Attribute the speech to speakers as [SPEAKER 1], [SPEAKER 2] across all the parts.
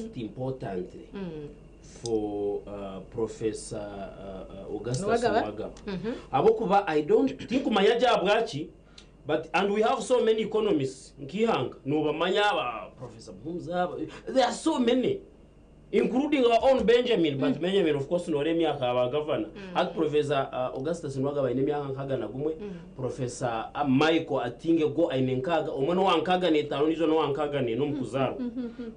[SPEAKER 1] Importantly for Professor Augustus
[SPEAKER 2] Nuwagaba.
[SPEAKER 1] Nuwagaba ahabw'okuba I don't tinkumanya gye ahabwaki but and we have so many economists nk'eihanga nobamanya ba Professor Muhumuza ba- there are so many including our own Benjamin but Benjamin of course noreeba emyaka ya ba governor hati Professor Augustus Nuwagaba aine emyaka nkaaga na gumwe Professor Michael Atinge go aine nkaaga, omwe n'owa 65 ondiijo n'owa 64 omu kuzaarwa.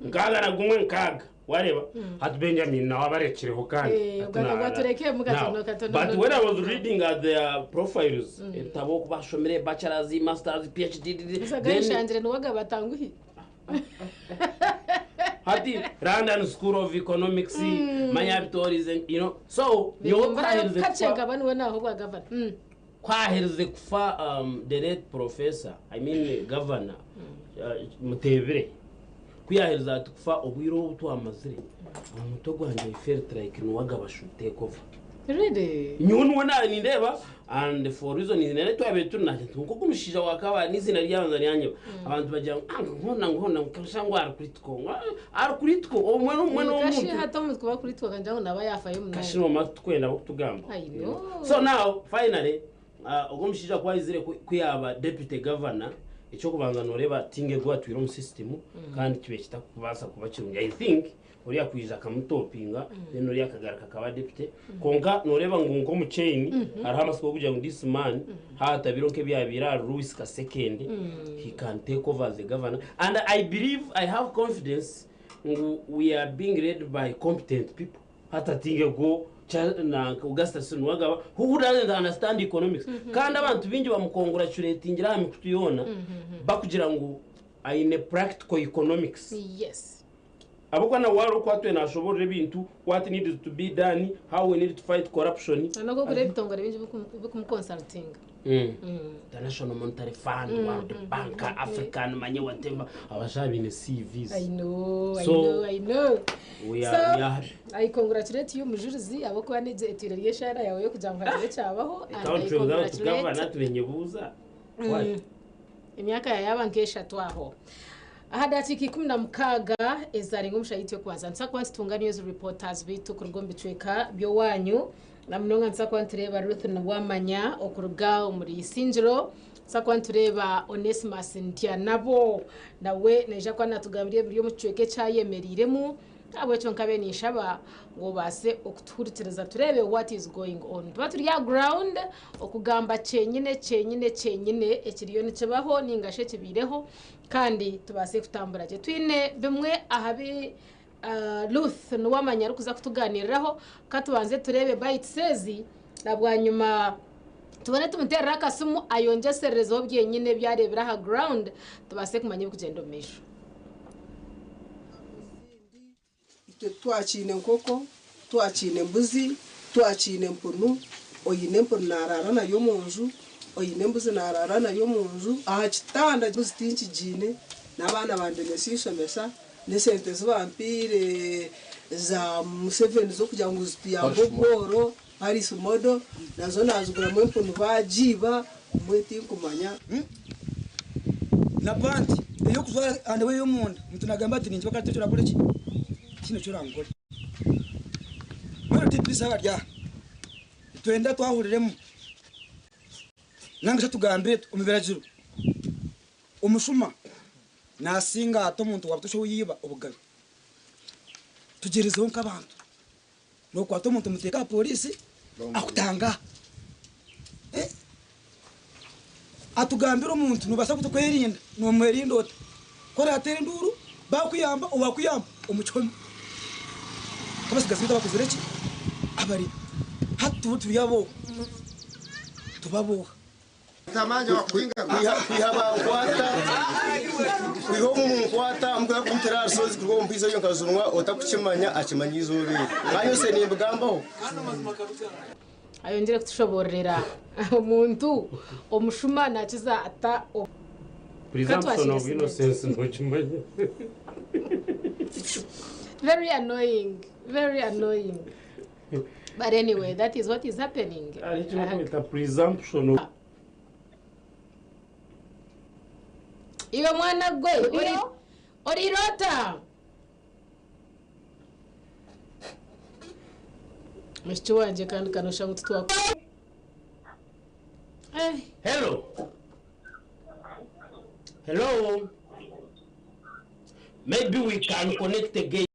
[SPEAKER 1] 61 nkaaga, wareeba? Hati Benjamin nawe abarekireho kandi.
[SPEAKER 2] Eh,
[SPEAKER 1] Hati
[SPEAKER 2] ogwo
[SPEAKER 1] na-
[SPEAKER 2] gwatureke katono,
[SPEAKER 1] Now,
[SPEAKER 2] katono,
[SPEAKER 1] But
[SPEAKER 2] no,
[SPEAKER 1] when I
[SPEAKER 2] no,
[SPEAKER 1] was
[SPEAKER 2] no.
[SPEAKER 1] reading at their profiles, ebitabo oku bashomire, bachelors, masters, PhD,
[SPEAKER 2] Busa
[SPEAKER 1] then
[SPEAKER 2] garishangire niwe agaba atanguhi.
[SPEAKER 1] hati London School of Economics, manya bitoorize, you know, so nyowe kuhaherize
[SPEAKER 2] Kakye
[SPEAKER 1] kufa
[SPEAKER 2] nkaba niwe naaha obwa gavana.
[SPEAKER 1] Ku aherize kufa the late professor, I mean governor Mutebile, ku yaaherize ati kufa obwire obu twamazire, omu mutwe gwangye I felt like Nuwagaba should take over.
[SPEAKER 2] Really?
[SPEAKER 1] Nyowe niwe naaba nindeeba and for reason nari twabaire turi nangye nti nk'ogu omushaija wa Kabale n'eiziina ryabanza ryanyeba. Abantu bagira ngu ah ngu hoona ngu hoona ngu kashusha ngu ari critical, ngu ah ari critical obumwe n'obumwe
[SPEAKER 2] Kashi
[SPEAKER 1] n'omuntu.
[SPEAKER 2] hati omuntu kuba critical nkagira ngu naaba yaafayo munonga.
[SPEAKER 1] Kashi noomanya titukwenda b'okutugamba.
[SPEAKER 2] I know.
[SPEAKER 1] So now finally uh, ogwo omushaija ku aizire ku ku yaaba deputy governor ekyokubanza noreeba tinga egu atwire omu system kandi kibe kitakubaasa kuba kirungi I think oriya kwija akamutopinga then oriya akagaruka akaba deputy kwonka noreeba ngu nk'omu chain hariho amatsiko g'okugira ngu this man haatabireho nk'ebyabaire ahari Louis Kasekende he can take over as a governor and I believe I have confidence ngu we are being led by competent people. Hati atinge go na Augustus Nuwagaba who doesn't understand economics kandi abantu baingi bamukongurachuretingira aha mikutu yoona bakugira ngu aine practical economics.
[SPEAKER 2] Yes.
[SPEAKER 1] Ahabw'okuba nawe wareeba oku atwire nashoborora ebintu, what needs to be done, how we need to fight corruption.
[SPEAKER 2] Na n'oku ebitongore bingi bikumukonsultinga.
[SPEAKER 1] International Monetary Fund, World Bank, African manye whatever, abashaija baine CVs.
[SPEAKER 2] I know, I
[SPEAKER 1] So,
[SPEAKER 2] know, I know.
[SPEAKER 1] we
[SPEAKER 2] So,
[SPEAKER 1] are, we are happy.
[SPEAKER 2] I congratulate you Mujurizi ahabw'okuba n'egyo etwire eri eshaara yaawe y'okugira ngu hagire ekyabaho
[SPEAKER 1] A
[SPEAKER 2] and I
[SPEAKER 1] country without
[SPEAKER 2] congratulate
[SPEAKER 1] governor tubenyebuuza. What?
[SPEAKER 2] Emyaka yaayaba nk'eshatu aho. Aha dakiika 16 ezaarenga omu shaaha yaitu y'okubanza, nituza kuba nitutunga news reporters baitu kuruga omu bicweka by'owaanyu. Na munonga nituza kuba nitureeba Ruth Niwamanya okuruga omuri Isingiro, nituza kuba nitureeba Onesmus Ndyanabo nawe naija kuba natugambira ebiri omu kicweka eki ayemereiremu. Nahabwekyo nkabe ninshaba ngu obaase okutuhurikiriza tureebe what is going on. Nituba turi aha ground okugamba kyenyine kyenyine kyenyine ekiriyo nikibaho ningashi ekibaireho kandi tubaase kutambura gye. Twine bimwe aha bi Ruth Nuwamanya arikuza kutugaaniiriraho. Ka tubanze tureebe bites ezi na bwanyima tubone tumuteerere akasimu ayongyesererezeho byenyine ebi areebire aha ground tubaase kumanya ebirikugyenda omu maisho.
[SPEAKER 3] Itwe twakiine enkoko, twakiine embuzi, twakiine empunu, oine empunu naaraara nayo omu nju, oine embuzi naaraara nayo omu nju, aha kitanda embuzi tinkigiine, n'abaana bandemesa eishomesa, N'esente zi bampaire za Museveni z'okugira ngu zituyambe obworo, Paris Model, nazo naaziguramu empunu baagiiba, mbwenu tinkumanya.
[SPEAKER 4] Na panti ey'okujwara aha ndeba ey'omunda, omuntu naagamba ati ninkiba kandi tihaine eki orakore ki? Tihaine eki orankore. Mbwenu DPC abari aha, nitwenda twahuriremu nanga shi atugambire omu biragiro, omushuma Naasinga ata omuntu wa butoosha ou yaiba obugabe? Tugyerezeho nk'abantu. Nookwata omuntu omuteeka aha pooriisi akutanga. Atugambire omuntu noobaasa kwerinda, noomwerinda ota? Ku oraateere enduuru baakuyamba, owaakuyamba omu kihome. Nk'abatsigazi baitu abakozire ki? Abari hati turi abooha, tuba abooha.
[SPEAKER 5] Kwiha bankwata, kwiha obu munkwata mukwiha kuntera aha rushozi kuruga omu mpiso eyo nkajunwa otakukimanya akimanya eizooba eri. Kandi nyowe nimbigambaho.
[SPEAKER 2] Ayongyere kutushoboororera omuntu omushuma naakiza ata obu.
[SPEAKER 1] Presumption of innocence nokimanya.
[SPEAKER 2] Very annoying, very annoying. But anyway, that is what is happening.
[SPEAKER 1] Hariho eki barikweta presumption of.
[SPEAKER 2] Iwe mwana gwe, ori, oriire ota? Mushiki wangye kandi kanoshusha ngu titwa Eh.
[SPEAKER 1] Hello. Hello. Maybe we can connect again.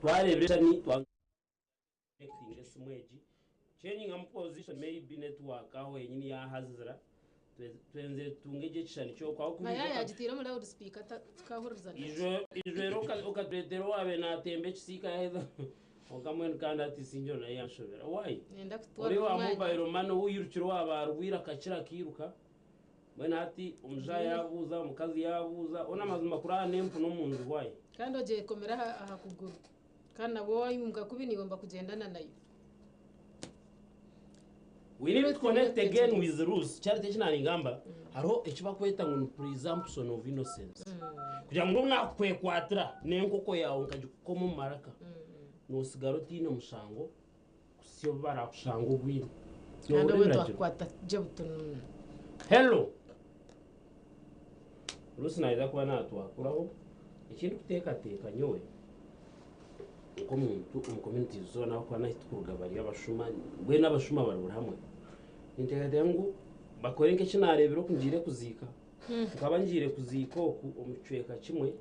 [SPEAKER 1] Twareebera ni twa connecting esimu egi. Changing am position, maybe network aho yenyini yahazira. Twenzire tutunge egyo ekishushani kyokwo aho
[SPEAKER 2] Maya yagiteire omu loud speaker tukahurizana.
[SPEAKER 1] Ijwero okatureetera owaabaire naatemba ekisiika yaheza kwonka mbwenu kandi hati Singiro nayo yanshobera. Why?
[SPEAKER 2] Nenda kutwara
[SPEAKER 1] Ori owa
[SPEAKER 2] omwanya.
[SPEAKER 1] mobile money ou oirukire owaaba arwaire akakira akairuka. Mbwenu hati omushaija yaabuuza, omukazi yaabuuza, hoona amazima kuraara n'empunu omu nju why?
[SPEAKER 2] Kandi ogyekomera aha kuguru. Kandi nabwo waimuka kubi niiwe nibakugyendana nayo.
[SPEAKER 1] We need to connect again with Ruth. Charity eki naringamba hariho eki bakweta ngu ni presumption of innocence. Kugira ngu n'obu nakukwekwatira n'enkoko yaawe nkagikukoma omu maraka, nosigara otaine mushango kuhitsya obu barakushanga ogwine.
[SPEAKER 2] Kandi
[SPEAKER 1] Nohurira
[SPEAKER 2] obwe
[SPEAKER 1] ebiragiro.
[SPEAKER 2] twakukwata gye butunu.
[SPEAKER 1] Hello. Ruth naija kuba natwakuraho. Eki ndikuteekateeka nyowe nk'omuntu omu communities zoona ahabw'okuba n'ahu turikuruga bari abashuma, mbwenu abashuma bari buri hamwe. Ninteekateeka ngu bakore nk'eki naareebire oku ngiire kuziika. Nkaba ngiire kuziika oku omu kicweka kimwe,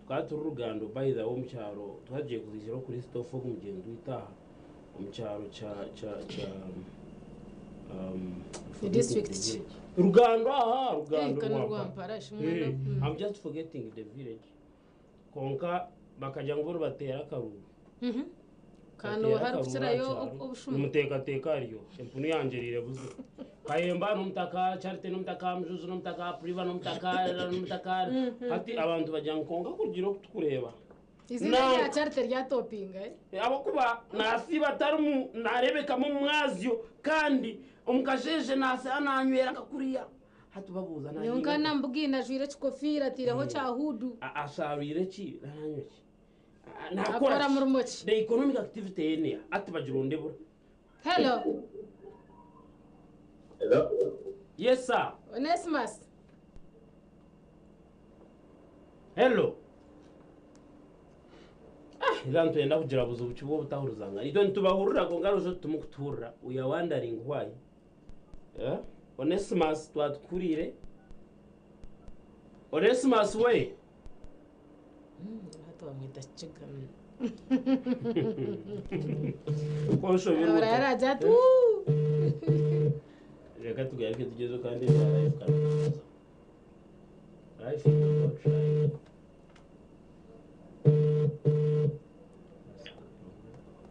[SPEAKER 1] tukaba turi Rugando by the way omu kyaro, tukaba tugiire kuziikiraho Christopher ogu mugyenzi waitu aha omu kyaro kya kya kya
[SPEAKER 2] Ni district ki?
[SPEAKER 1] Rugando aha, Rugando
[SPEAKER 2] Eh, kano
[SPEAKER 1] Rwampara.
[SPEAKER 2] Rwampara, shi mwena.
[SPEAKER 1] Eh, I'm just forgetting the village. Kwonka bakagira ngu bo nibateera akaruru.
[SPEAKER 2] Kandi
[SPEAKER 1] Bateera
[SPEAKER 2] hari
[SPEAKER 1] akaruru
[SPEAKER 2] kukirayo
[SPEAKER 1] aha kyaro.
[SPEAKER 2] obushuma.
[SPEAKER 1] Nimuteekateeka hariyo empunu yangye eriire buzima. Kayemba n'omutaka, Charity n'omutaka, Mujuzi n'omutaka, Priva n'omutaka, n'omutaka. Hati abantu bagira ngu kwonka kurugiirira oku turikureeba.
[SPEAKER 2] Eiziina
[SPEAKER 1] Nanka.
[SPEAKER 2] rya Charity ryatopinga eh?
[SPEAKER 1] Ahabw'okuba naasiiba atarimu, naareebekamu omu mwazyo, kandi omu kasheeshe naasiiba naanywera nka kuriya. Hati babuuza
[SPEAKER 2] Nyowe
[SPEAKER 1] naahinga
[SPEAKER 2] nka
[SPEAKER 1] ki?
[SPEAKER 2] nambugaine ajwaire ekikofiira ataireho kya huudu.
[SPEAKER 1] Asharwire ki? Naanywa ki? Naakora
[SPEAKER 2] Akora
[SPEAKER 1] ki?
[SPEAKER 2] murimo ki?
[SPEAKER 1] The economic activity ye neeha? Hati bagironde bura.
[SPEAKER 2] Hello.
[SPEAKER 6] Hello.
[SPEAKER 1] Yes sir.
[SPEAKER 2] Onesimus.
[SPEAKER 1] Hello. Ah, ira nitwenda kugira buzibu ki bw'obutahurizangana. Itwe nitubahurira kwonka rwose titumukutuhurira. We are wondering why. Eh? Onesimus twatukuhuriire. Onesimus we.
[SPEAKER 2] Hati bamweta Kiga.
[SPEAKER 1] Konshobera
[SPEAKER 2] Ahora
[SPEAKER 1] ota.
[SPEAKER 2] yaragira ati "Wuu!"
[SPEAKER 1] Reka tugaruke tugyezeho kandi ebya life kandi tugumizamu. Life is about trying.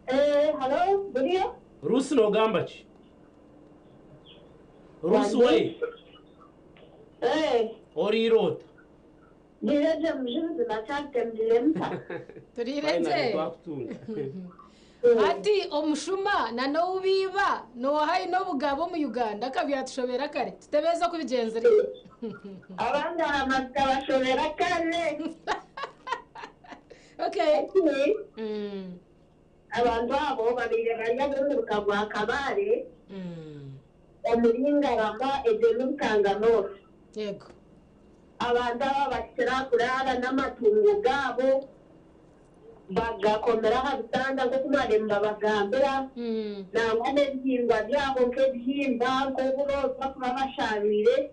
[SPEAKER 7] Eh, hello, Buriyo?
[SPEAKER 1] Rusi nogamba ki? Rusi we,
[SPEAKER 7] Eh,
[SPEAKER 1] oriire ota?
[SPEAKER 7] ndireje mujuzi na Charity mdiremta.
[SPEAKER 2] Turiire
[SPEAKER 1] Finally
[SPEAKER 2] gye.
[SPEAKER 1] twakutunga.
[SPEAKER 2] Hati omushuma na n'oubiiba nooha aine obugabe omu Uganda akabyatushobera kare tutebeeze oku bigyenzire.
[SPEAKER 7] Abandi aha bashobera kare.
[SPEAKER 2] Okay.
[SPEAKER 7] Ati, Abantu abo babaire bari ab'omuruka gwa Kabale omuri Ngarama egyo ni Bukanga North.
[SPEAKER 2] Yego.
[SPEAKER 7] Abantu aba bakira kuraara n'amatungo gaabo bagakomera aha bitanda nk'oku mwabaire nibabagambira nangwa n'ebihingwa byabo nk'ebihimba nk'oburo bakuba basharwire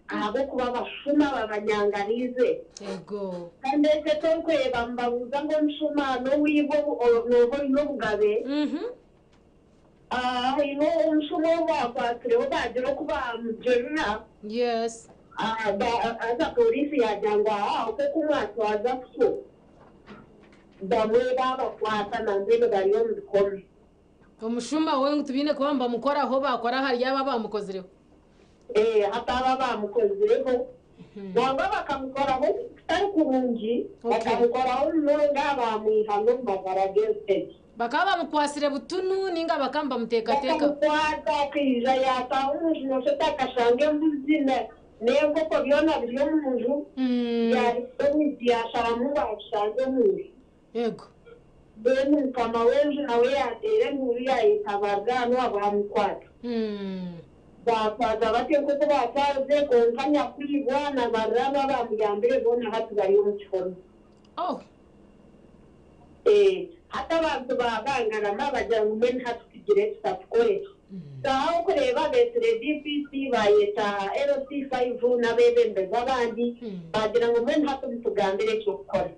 [SPEAKER 7] ahabw'okuba abashuma babanyangariize.
[SPEAKER 2] Yego.
[SPEAKER 7] Kandi ekyo torikureeba nibabuuza ngu omushuma n'owiibwa nooba oine obugabe. Haine omushuma ou baakwasireho baagira oku baamugirira.
[SPEAKER 2] Yes.
[SPEAKER 7] Haza pooriisi yaagira ngu aha oku mwatwaza kutyo. Bamwe baabakwata na mbwenu bari omu bikome.
[SPEAKER 2] Omushuma we ngu tibaine kuba nibamukoraho baakora ahari abo abaamukozireho.
[SPEAKER 7] Hati abo abaamukozireho nangwa bakamukoraho kutari kurungi, bakamukoraho munonga baamwiha n'omu magara g'ensi egi.
[SPEAKER 2] Bakaba bamukwasire butunu ninga bakaba nibamuteekateeka?
[SPEAKER 7] Bakamukwata akaija yaataaha omu nju noshusha oti akashanga embuzi n'enkoko byona biri omu nju, yaahika orwigi yaasharamu ngu abishange omu nju.
[SPEAKER 2] Yego.
[SPEAKER 7] Mbwenu mukama w'enju nawe yaateera enduuru yaayeta abarwanwa baamukwata. Baatwaza batyo nk'oku baatwaze, kwonka nyakwibwa na barurabo abaamuyambire boona hati bari omu kihome.
[SPEAKER 2] Oh.
[SPEAKER 7] Hati abantu baabangarama bagira ngu mbwenu hati tugire tuta tukore ki? So aho okureeba beetsire DPC baayeta LC5 n'abeebembezi abandi baagira ngu mbwenu hati mutugambire eky'okukora.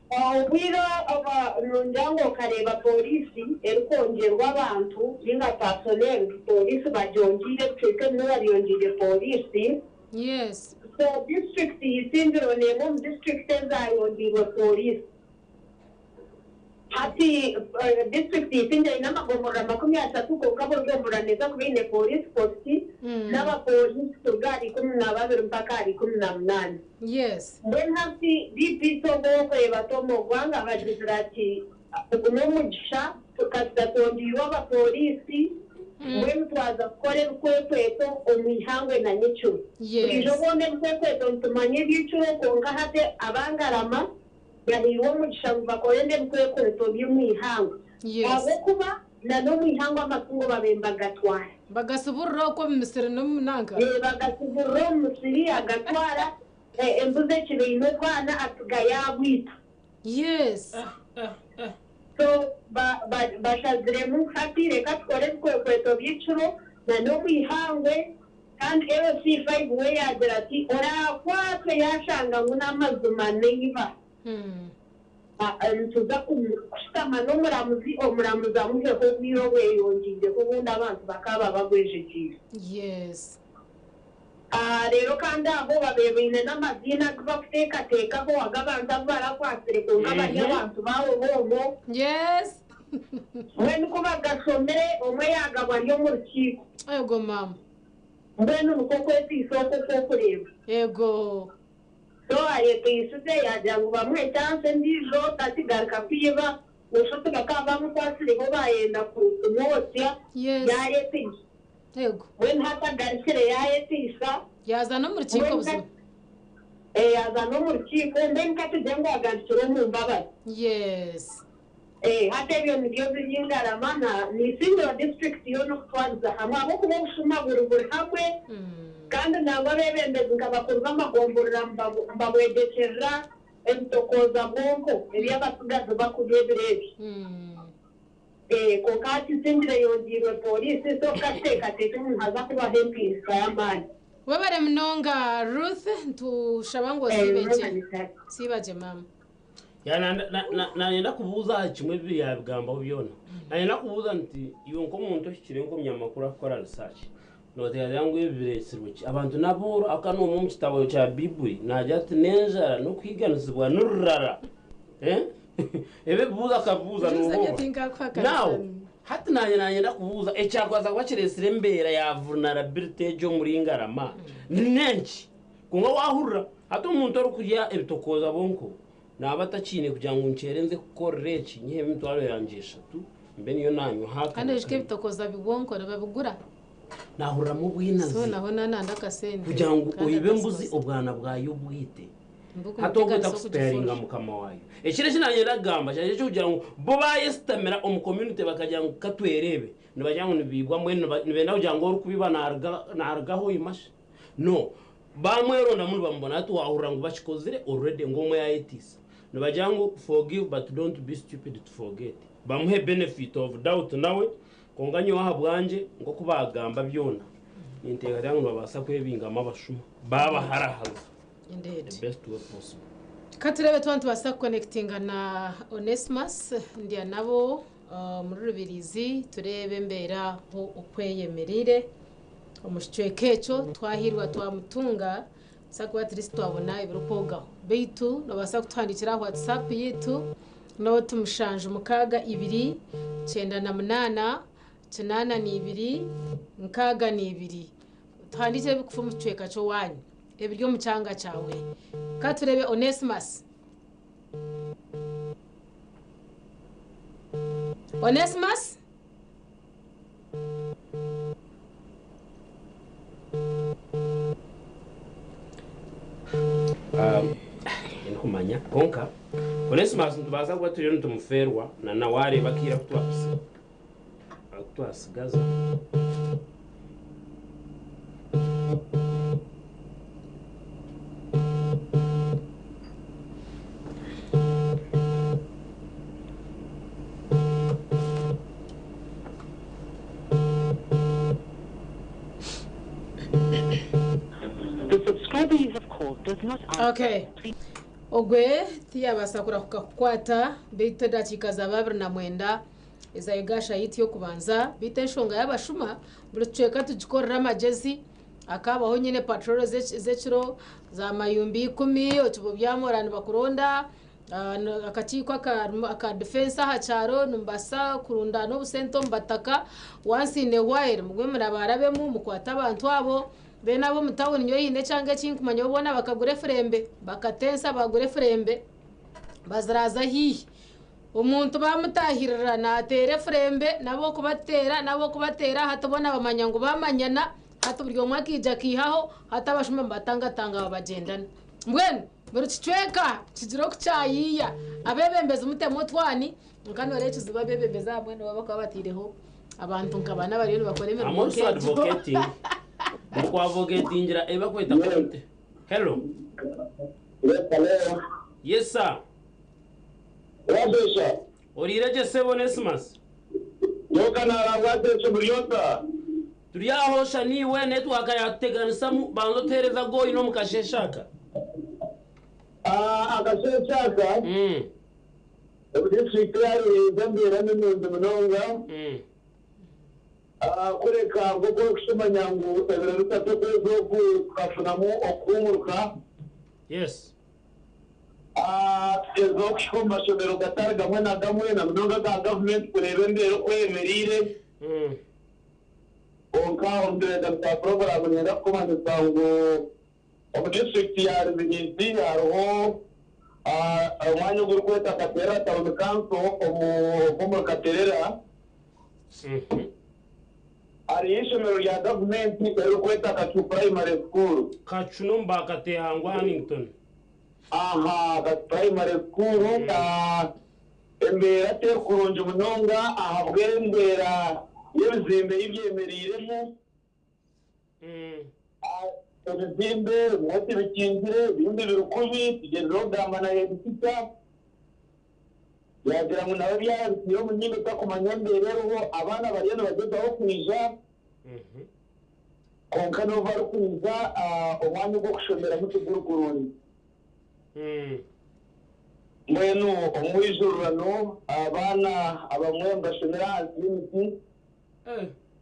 [SPEAKER 7] Obwire obu nongira ngu okareeba pooriisi erikwongyerwa abantu ninga personnel, pooriisi bagyongyeire ebicweka ebimwe babyongyeire pooriisi.
[SPEAKER 2] Yes.
[SPEAKER 7] So district Isingiro n'emwe omu district ezayongyeirwe pooriisi. Hati district Isingiro eine amagomborora 30 kwonka buri gomborora neeza kuba eine pooriisi post n'abapooriisi kuruga ahari 12 mpaka ahari 18.
[SPEAKER 2] Yes.
[SPEAKER 7] Mbwenu hati DPC ogwo ow'okureeba Tom Ogwang abagizire ati ogu n'omugisha tukasita twongyeirwe abapooriisi mbwenu twaza kukora ebikwekweto omu ihangwe na nyekiro. Buriijo bwona ebikwekweto nitumanya eby'ekiro kwonka hati abangarama bahairwe omugisha ngu bakore n'ebikwekweto by'omu ihangwe ahabw'okuba na n'omu ihangwe amatungo babaire nibagatwara.
[SPEAKER 2] Bagasiburira okwo omu misiri n'omu nanka.
[SPEAKER 7] Bagasiburira omu misiri agatwara embuzi ekiro eine obwana atsiga yaabwita.
[SPEAKER 2] Yes.
[SPEAKER 7] So bashaziremu hati reka tukore ebikwekweto by'ekiro na n'omu ihangwe kandi LC5 we yaagira ati oraakwatwe yaashanga ngu n'amazima neiba nituza kushutama n'omuramuzi, omuramuzi amuheho obwire obweyongyeireho obundi abantu bakaaba bagwejegyeire.
[SPEAKER 2] Yes.
[SPEAKER 7] Reero kandi aho babaire baine n'amaziina agu bakuteekateekaho ag'abantu abu barakwatsire kwonka bari abantu baabo boomwo.
[SPEAKER 2] Yes.
[SPEAKER 7] Mbwenu ku bagashomire omwe yaagabwa ari omu rukiiko.
[SPEAKER 2] Ego maama.
[SPEAKER 7] Mbwenu nikwo kweteisa okwo okw'okureeba.
[SPEAKER 2] Ego.
[SPEAKER 7] So ayeteisize yaagira ngu bamuhe chance endiijo takigaruka kwiba. Nshuti bakaba bamukwatsire bo baayenda kumwotsya
[SPEAKER 2] Yes.
[SPEAKER 7] yaayeteisa.
[SPEAKER 2] Ego.
[SPEAKER 7] Mbwenu hati agarukire yaayeteisa.
[SPEAKER 2] Yaaza n'omu rukiiko buzima.
[SPEAKER 7] Yaaza n'omu rukiiko mbwenu ka tugire ngu agarukire omu mbabazi.
[SPEAKER 2] Yes.
[SPEAKER 7] Hati ebyo nibyo biri Ngarama na Isingiro district yoona okutwariza hamwe ahabw'okuba obushuma buri buri hamwe kandi nangwa abeebembezi nka bakuru b'amagomborora nibabwegyekyerera ebitokooza bwonko ebi abatsigazi bakurya ebiro ebi. Kwonka hati Isingiro eyongyeirwe pooriisi so katuteekateekye ngu nihaza kubaho empinduka y'amaani.
[SPEAKER 2] Webare munonga Ruth, nitushaba ngu osiibe gye. Siiba gye maama.
[SPEAKER 1] Ya, nanyenda kubuuza aha kimwe ebi yabigambaho byona. Nanyenda kubuuza nti iwe nk'omuntu ohikire nk'omunyamakuru akukora research, noteekateeka ngu ebi bireetsirwe ki? Abantu n'abooro aka n'omwe omu kitabo kya Baibuli naagira ati n'enjara n'okuhiiganisibwa n'orurara. Eh? Ebi ebibuuzo akabibuuza
[SPEAKER 2] Ebibuuzo
[SPEAKER 1] noohurira.
[SPEAKER 2] tinkakuhakanisa.
[SPEAKER 1] Now, hati naanye nanyenda kubuuza ekyakubaasa kuba kireetsire embeera ya vulnerability egyo omuri Ngarama n'enki? Kwonka waahurira hati omuntu orikurya ebitokooza bwonko naaba atakiine kugira ngu nkyere nze kukorera eki nyiheho emitwaro yangye 3 mbe niyo naanywa
[SPEAKER 2] Kandi
[SPEAKER 1] haakare
[SPEAKER 2] oijuke
[SPEAKER 1] kare.
[SPEAKER 2] ebitokooza bibwonko nibabigura.
[SPEAKER 1] Naahuriramu obwinazi.
[SPEAKER 2] So naho nananda akasente.
[SPEAKER 1] Kugira ngu
[SPEAKER 2] Kandi
[SPEAKER 1] oibe embuzi
[SPEAKER 2] akasikoza.
[SPEAKER 1] obwana bwayo obwite.
[SPEAKER 2] Mbuku
[SPEAKER 1] Hati ogwo
[SPEAKER 2] muteganisa
[SPEAKER 1] otakusipayaringa
[SPEAKER 2] okugifurura.
[SPEAKER 1] mukama waayo. Ekiro eki nanyenda kugamba kyari eky'okugira ngu bo bayesitamira omu community bakagira ngu katwereebe nibagira ngu nibiibwa mbwenu nibenda kugira ngu orikubiiba naruga narugaho oyimasha. No, bamwerondamu nibamubona hati wahurira ngu bakikozire already ngu omwe yayetiisa. Nibagira ngu forgive but don't be stupid to forget. Bamuhe benefit of doubt nawe kwonka nyowe ahabwangye nk'oku bagamba byona ninteekateeka ngu nibabaasa kwebingamu abashuma babaharahaza
[SPEAKER 2] Indeed.
[SPEAKER 1] the best way possible.
[SPEAKER 2] Ka tureebe twaba nitubaasa kukonekitinga na Onesmus Ndyanabo omuri Rubirizi tureebe embeera ahu oku eyemereire omu kicweka ekyo. Twahirwa twamutunga tubaasa kuba at least twabona ebirikwogaho. Beitu noobaasa kutuhandiikira aha WhatsApp yaitu nooti 7 6 2 98 82 62. Tuhandiikire ebirikufa omu kicweka ky'owaanyu, ebiri omu kyanga kyawe. Ka tureebe Onesmus. Onesmus?
[SPEAKER 1] Tindikumanya kwonka Onesmus nitubaasa kuba turiyo nitumufeerwa na nawe areeba akaire aku twatsigaza.
[SPEAKER 2] Okay. Ogwe tiyabaasa kurahuka kukwata beitu edakiika zaaba 29 eza Ugasha yaitu y'okubanza beitu enshonga y'abashuma buri kicweka tugikorere amagyezi Hakabaho nyine patrol z'ekiro za mayumba ikumi okiba obyamora nibakuronda akakiiko aka defense aha kyaro nimubaasa kurundaana obusente omu bataka once in a while mugwe murabarabemu mukwate abantu abo then ab'omu tawuni nyowe haine ekyanga eki nkumanya bo boona bakagura efurembe bakatensa bagura efurembe baziraaza haihi. Omuntu baamutaahirira naateera efurembe n'ab'okubateera n'ab'okubateera hati boona bamanya ngu baamanyana hati buri omwe akaija akaihaho hati abashuma nibatangatanga babagyendana. Mbwenu buri kicweka kigira oku kyayiiya. Abeebembezi mutemu otwani kwonka nooreeba ekizibu abeebembezi abamwe nibo barikuba bataireho abantu nka bana abariyo nibakora
[SPEAKER 1] I'm
[SPEAKER 2] emirimo
[SPEAKER 1] also
[SPEAKER 2] nk'egyo.
[SPEAKER 1] advocating Ndikwadvocatingira ebi barikweta komite. Hello.
[SPEAKER 6] Yes, hello.
[SPEAKER 1] Yes sir.
[SPEAKER 6] Wabeesha.
[SPEAKER 1] Oriire gye sebo Onesimus?
[SPEAKER 6] Yoka naarangwa ateekye buri ota.
[SPEAKER 1] Turi aho sha niiwe network yatuteganisamu banza otuheereze agu oine omu kasheeshe aka.
[SPEAKER 6] Ah, akasheeshe aka, omu disiturikiti ya Ruhunga embeera ni nungi munonga. Ah, kureka nk'oku orikukimanya ngu ebiro bishatu okwezi oku tukafunamu okuhuumuruka.
[SPEAKER 1] Yes.
[SPEAKER 6] Tugyezeho kuhika omu mashomero gatari gamwe na gamwe na munonga aga gavumenti kureeba embeera oku eyemereire. Kwonka omu tureeganisa puroguraamu niinyenda kukumanyisa ngu omu disiturikiti ya Rubirizi hariho omwanya ogurikwetwa Katerera Town Council omuri Katerera. Hariyo eishomero rya gavumenti eririkwetwa Kacu Primary School.
[SPEAKER 1] Kacu n'omu Baakatehangwa Hannington.
[SPEAKER 6] Aha Kacu Primary School embeera teri kurungi munonga ahabw'embeera y'ebizimbe ei byemereiremu. Ebizimbe ebimwe tibikingire ebindi biri kubi tugyezireho kugamba na heeditica yaagira ngu nawe ebi arabitiire omu nyindo takumanya embeera eriho abaana bariyo nibagyezaho kwija kwonka n'obu barikwija omwanya ogw'okushomeramu tiguri kurungi. Mbwenu omwijururano abaana abamwe nibashomera ahansi y'emiti.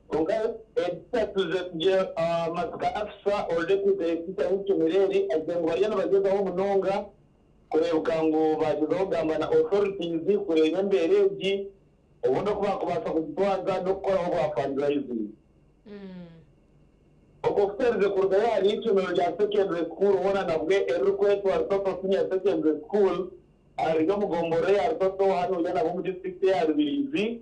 [SPEAKER 6] Kwonka headteacher Tuzetugyere Masika Afisa ori deputy headteacher w'eishomero eri agira ngu bariyo nibagyezaho munonga kureebeka ngu baagyezaho kugamba na authorities kureeba embeera egi obundi oku baakubaasa kugitwaza n'okukoraho bwa fundraising. Okwo kuherize kurugayo ahari eishomero rya secondary school hoona nabwe eririkwetwa Rutoto Senior Secondary School riri omu gomborora eya Rutoto hanuya nabwo omu disiturikiti eya Rubirizi.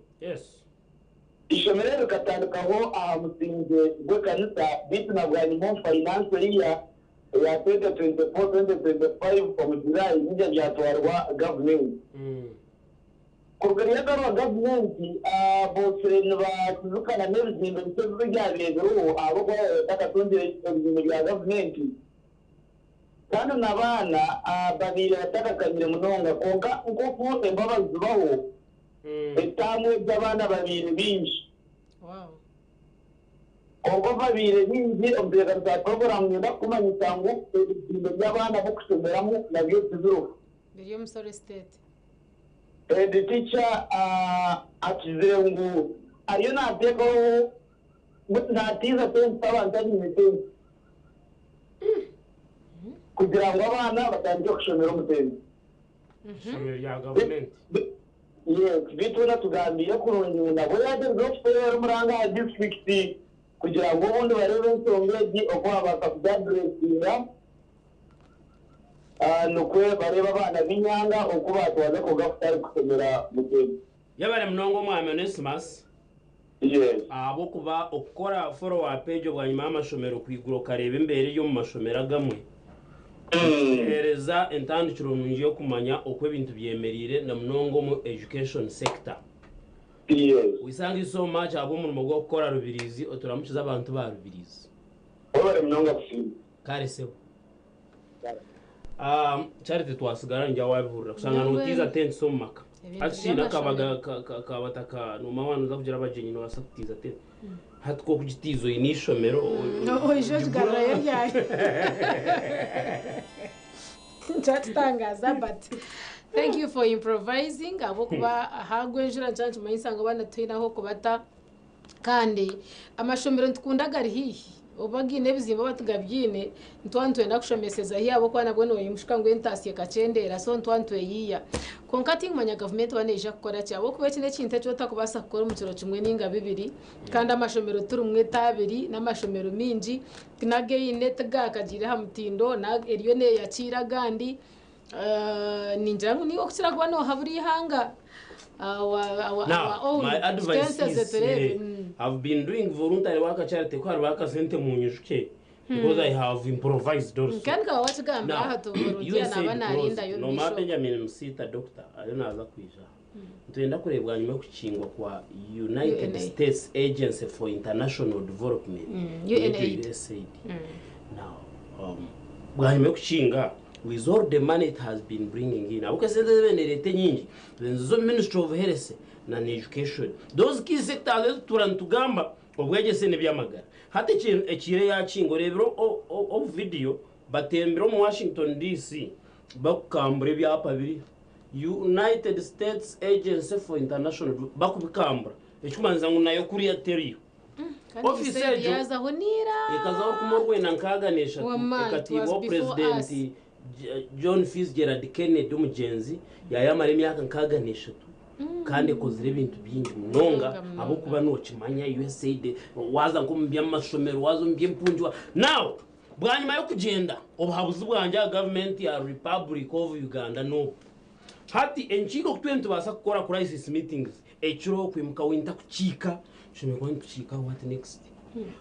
[SPEAKER 6] Eishomero eri rikatandikaho aha musingye gw'ekanisa beitu na bwanyima omu financial year eya 2024-2025 omu July nibyo byatwarwa gavumenti. Kuruga ryagarurwa gavumenti, boosire nibakizukana n'ebizimbe bikye ebi byabaire biriho ahabw'okuba baabaire batakatungire ebizimbe bya gavumenti. Kandi n'abaana babaire batakakanyire munonga kwonka nk'oku embabazi zibaho, Etaamu egi abaana babaire baingi. Kwonka obu babaire baingi, omu ntebeekanisa ya puroguraamu niinyenda kukumanyisa ngu ebizimbe by'abaana b'okushomeramu nabyo tibiriho.
[SPEAKER 2] Biri omu Sorry State.
[SPEAKER 6] Head teacher akizire ngu ariyo naateekaho naatiiza tenti abantu abaine tenti kugira ngu abaana batandike kushomera omu tenti.
[SPEAKER 1] Ishomero rya gavumenti.
[SPEAKER 6] Yes, beitu weena atugambiire kurungi ngu nabwo yaagyerizeho kuteera omuranga aha disiturikiti kugira ngu obundi bareebe enshonga egi oku baabaasa kugiadiresinga nikwo bareebe abaana b'eihanga oku baatwaza kwonka kutari kushomera mutego.
[SPEAKER 1] Yebare munonga Omwami Onesimus
[SPEAKER 6] Yes.
[SPEAKER 1] ahabw'okuba okukora follow up egyo bwanyima y'amashomero kwigura okareeba embeera eri omu mashomero agamwe Nikituheereza entandikiro nungi y'okumanya oku ebintu byemereire na munonga omu education sector. We thank you so much ahabw'omurimo gw'okukora Rubirizi oturamukize abantu ba Rubirizi.
[SPEAKER 6] Webare munonga kusiima.
[SPEAKER 1] Kare sebo. Charity twasigara ningira wabihurira kushanga notiiza tents omu maka.
[SPEAKER 2] Ebintu
[SPEAKER 1] Hati shi n'akabaga
[SPEAKER 2] by'amashomero.
[SPEAKER 1] kabataka noomanya waaba nooza kugira abagyenyi noobaasa kutiiza tent. Hati ku okugitiiza oine eishomero
[SPEAKER 2] Oije ogigarurayo ryari? Kyatutangaza but thank you for improvising ahabw'okuba hagwa enjura nikyo nikimanyisa ngu abaana titwine ah'okubata kandi amashomero nitukunda agari haihi oba gaine ebizimbe oba tigabiine nituba nitwenda kushomeseza haihi ahabw'okuba nabwo noyimushuka ngu entaasya ekakyendeera so nituba nitweyiiya. Kwonka tinkumanya gavumenti oba neija kukora ki ahabw'okuba eki n'ekintu eki otakubaasa kukora omu kiro kimwe ninga bibiri kandi amashomero turimu etaabiri n'amashomero maingi n'againe tigakagiire aha mutindo eriyo neeyakiira agandi. Ningira ngu niiwe okukira kuba noohabura eihanga our
[SPEAKER 1] Now,
[SPEAKER 2] own
[SPEAKER 1] my advice
[SPEAKER 2] tutenseze
[SPEAKER 1] is,
[SPEAKER 2] tureebe.
[SPEAKER 1] I've been doing voluntary work charity ko hariho akasente munyijuke because I have improvised also.
[SPEAKER 2] Kandi ukaba wakigambira
[SPEAKER 1] Now,
[SPEAKER 2] aha tu volunteer
[SPEAKER 1] USAID
[SPEAKER 2] naaba
[SPEAKER 1] close.
[SPEAKER 2] naarindayo
[SPEAKER 1] Nomara
[SPEAKER 2] omu maisho.
[SPEAKER 1] Benjamin Musita doctor ariyo naaza kwija aha. Nitwenda kureeba bwanyima y'okukingwa kwa United
[SPEAKER 2] UNAID.
[SPEAKER 1] States Agency for International Development,
[SPEAKER 2] UNAID.
[SPEAKER 1] USAID. Now, bwanyima y'okukinga with all the money it has been bringing in, ahabw'okuba esente ezi ebaire neereeta enyingi niziza omu Ministry of Health na Education. Those key sectors ezi tutuura nitugamba, obwegyese n'eby'amagara. Hati ekiire yaakinga, oreebire obu video batembire omu Washington DC bakukambura ebyapa biri United States Agency for International Development bakubikambura ekikumanyisa ngu nayo kuriya teriyo.
[SPEAKER 2] Kandi
[SPEAKER 1] Ofiisi
[SPEAKER 2] USAID
[SPEAKER 1] egyo
[SPEAKER 2] yaazaho niira.
[SPEAKER 1] ekazaho rukumi orwenda nkaaga n'eshatu
[SPEAKER 2] Wamma, it was
[SPEAKER 1] ekatiibwaho
[SPEAKER 2] before us.
[SPEAKER 1] Purezidenti John Fitzgerald Kennedy omugyenzi yaayamara emyaka 63 kandi ekozire ebintu bingi munonga
[SPEAKER 2] Munonga, munonga.
[SPEAKER 1] ahabw'okuba nookimanya USAID waaza nk'omu by'amashomero waaza omu by'empungi now bwanyima y'okugyenda obuhabuzi bwangye aha gavumenti ya Republic of Uganda n'obu hati enkiiko oku twena nitubaasa kukora crisis meetings ekiro kwimuka winter kukiika tushemereire kuba nitukiika what next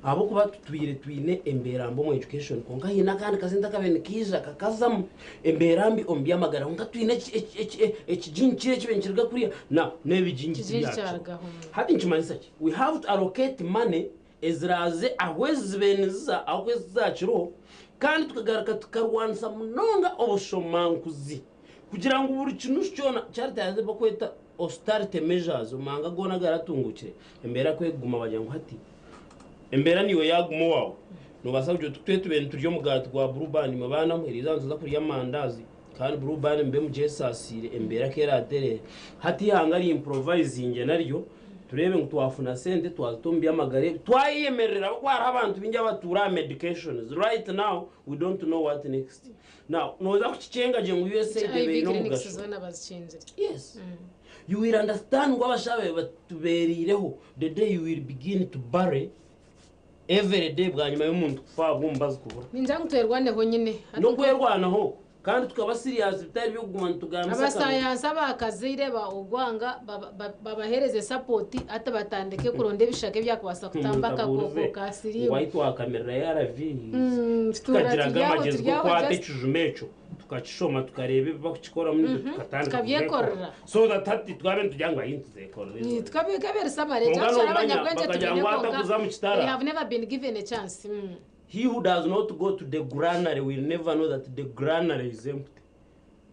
[SPEAKER 1] ahabw'okuba tutwire twine embeera mbi omu education kwonka haine akandi kasente akabaire nikaija kakazamu embeera mbi omu by'amagara kwonka twine ekigingi kiri ekibaire nikiruga kuriya na n'ebigingi
[SPEAKER 2] Ekigingi
[SPEAKER 1] tibyakyo
[SPEAKER 2] kyarugaho.
[SPEAKER 1] Hati nikimanyisa ki? We have to allocate money eziraaze ahu ezi zibaire niziza ahabw'okuba ezi tizakiriho kandi tukagaruka tukarwanisa munonga obushomankuzi kugira ngu buri kintu kyona Charity hariho ebi barikweta austerity measures omu mahanga goona agaratunguukire embeera ku ekuguma bagira ngu hati embeera niiwe yaaguma owaawe noobaasa kugira oti twe tubaire niturya omugaati gwa blue band imwe baana mwe eriizooba nituza kurya amandaazi kandi blue band mube mugyesaasiire embeera ku eraatereere hati eihanga ri improvisingye naryo Tureebe ngu twafuna sente twazita omu by'amagara ebi twayemerera ahabw'okuba hariho abantu baingi abatuura aha medications right now we don't know what next now noza kukikyenga gye ngu USAID
[SPEAKER 2] HIV
[SPEAKER 1] ebaire
[SPEAKER 2] clinics
[SPEAKER 1] omugasho
[SPEAKER 2] zoona bazikingire.
[SPEAKER 1] Yes you will understand ngu abashaho ababaire batubereireho the day you will begin to bury every day bwanyima y'omuntu kufa ahabw'omubazi kubura.
[SPEAKER 2] Ningira ngu twerwaneho nyine.
[SPEAKER 1] N'okwerwanaho kandi tukaba serious bitari by'okuguma nitugambisa akanwa.
[SPEAKER 2] Abasayansi abakazaire ba Ogwanga babahereze sapoti hati batandike kuronda ebishaka ebyakubaasa kutamba
[SPEAKER 1] Omuntu
[SPEAKER 2] akakooko
[SPEAKER 1] abuurize
[SPEAKER 2] ka
[SPEAKER 1] ngu
[SPEAKER 2] siriimu.
[SPEAKER 1] ahi twakamirira ARVs
[SPEAKER 2] Tutuura
[SPEAKER 1] tukagiraga
[SPEAKER 2] turi aho
[SPEAKER 1] amagyezi
[SPEAKER 2] turi aho
[SPEAKER 1] g'okwata
[SPEAKER 2] just
[SPEAKER 1] ekijuma ekyo tukakishoma tukareeba ebi bakukikoramu nitwe tukatandika
[SPEAKER 2] Tukabyekorera.
[SPEAKER 1] kubyekorera so that hati twabe nitugira ngu ahi nituzekorera ezo.
[SPEAKER 2] Tukaberesa amare
[SPEAKER 1] Kwonka
[SPEAKER 2] kyakishara
[SPEAKER 1] noomanya
[SPEAKER 2] abanyabwengye
[SPEAKER 1] bakagira
[SPEAKER 2] tubiine
[SPEAKER 1] ngu
[SPEAKER 2] kwonka
[SPEAKER 1] atakuza mu kitara.
[SPEAKER 2] they have never been given a chance.
[SPEAKER 1] He who does not go to the granary will never know that the granary is empty.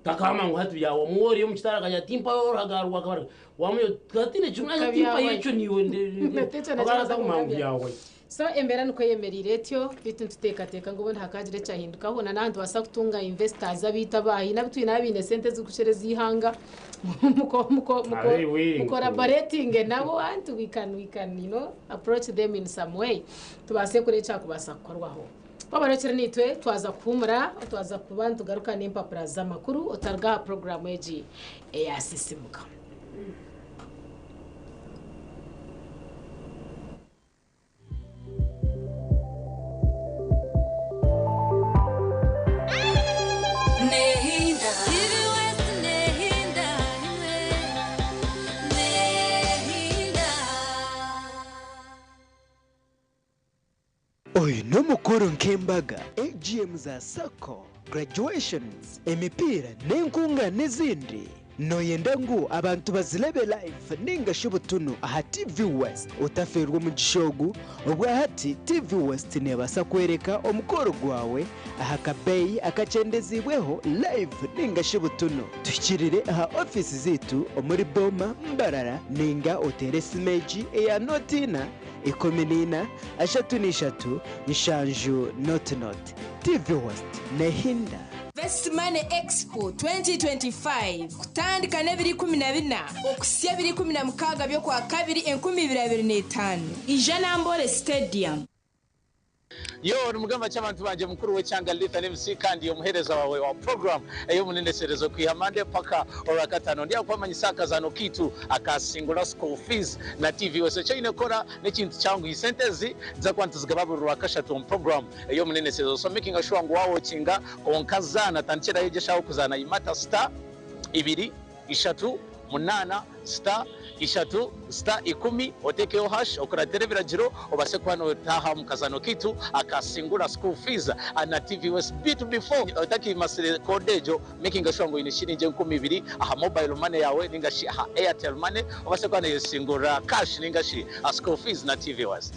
[SPEAKER 1] Takama ngu hati byawa omwoori omu kitara akagira timpayo oruhaga rwakabarika wamugira oti hatiine kimwe
[SPEAKER 2] Bikaba
[SPEAKER 1] timpayo
[SPEAKER 2] byawayo.
[SPEAKER 1] ekyo niiwe
[SPEAKER 2] Ekyo nakyo
[SPEAKER 1] akaza kumanya ngu
[SPEAKER 2] byawayo.
[SPEAKER 1] byawayo.
[SPEAKER 2] So embeera nikwo eyemereire etyo beitu nituteekateeka ngu obundi hakaagira ekyahindukaho na n'aha nitubaasa kutunga investors abaitu aba haine abu twine abaine esente ezirikukira ez'eihanga
[SPEAKER 1] Are willing to.
[SPEAKER 2] mucollaboratinge nabo and we can, we can, you know, approach them in some way tubaase kureeba ekyakubaasa kukorwaho. Waaba orekire naitwe twaza kuhuumura twaza kuba nitugaruka n'empapura z'amakuru otaruga aha puroguraamu egi eya Sisimuka.
[SPEAKER 8] Oyu n'omukoro nk'embaga, AGM za sacco, graduations, emipiira n'enkungaana ezindi. Nooyenda ngu abantu bazirebe live ninga shi butunu aha TV West? Otafeerwa omugisha ogu, obwahati TV West neebaasa kworeka omukoro gwawe aha kabeeyi akakyendeziibweho live ninga shi butunu. Tuhikirire aha ofiisi zaitu omuri Boma, Mbarara ninga oteere esimu egi eya nooti ina, 14, 33, 7, 0 0. TV West nehinda.
[SPEAKER 9] Best Money Expo 2025 kutandika n'ebiri 14 okusya ebiri 16 by'okwa kabiri 2025 ija Nambole Stadium.
[SPEAKER 10] Yo nimugamba ki abantu bangye mukuru w'ekyanga Lithan MC kandi omuheereza wawe wa program ey'omuneneserezo kwiha Monday paka orwakatano. Ndi akwamanyisa akazano kitu akasingura school fees na TV wese. Eki oine kukora n'ekintu kyanguhi. Sente ezi niza kuba nituzigaba buri rwakashatu omu program ey'omuneneserezo. So making sure ngu wawokinga konka zaana tandikirayo gyeshaho kuzaana imata star 2 3 8 star 3 star 10 otekeho hash okuratira ebiragiro obase kuba notaha omu kazano kitu akasingura school fees na TV West B2 before otakimasire code egyo making sure ngu oine shiringi 2000 aha mobile money yawe ninga shi aha Airtel money obase kuba noyesingura cash ninga shi school fees na TV West.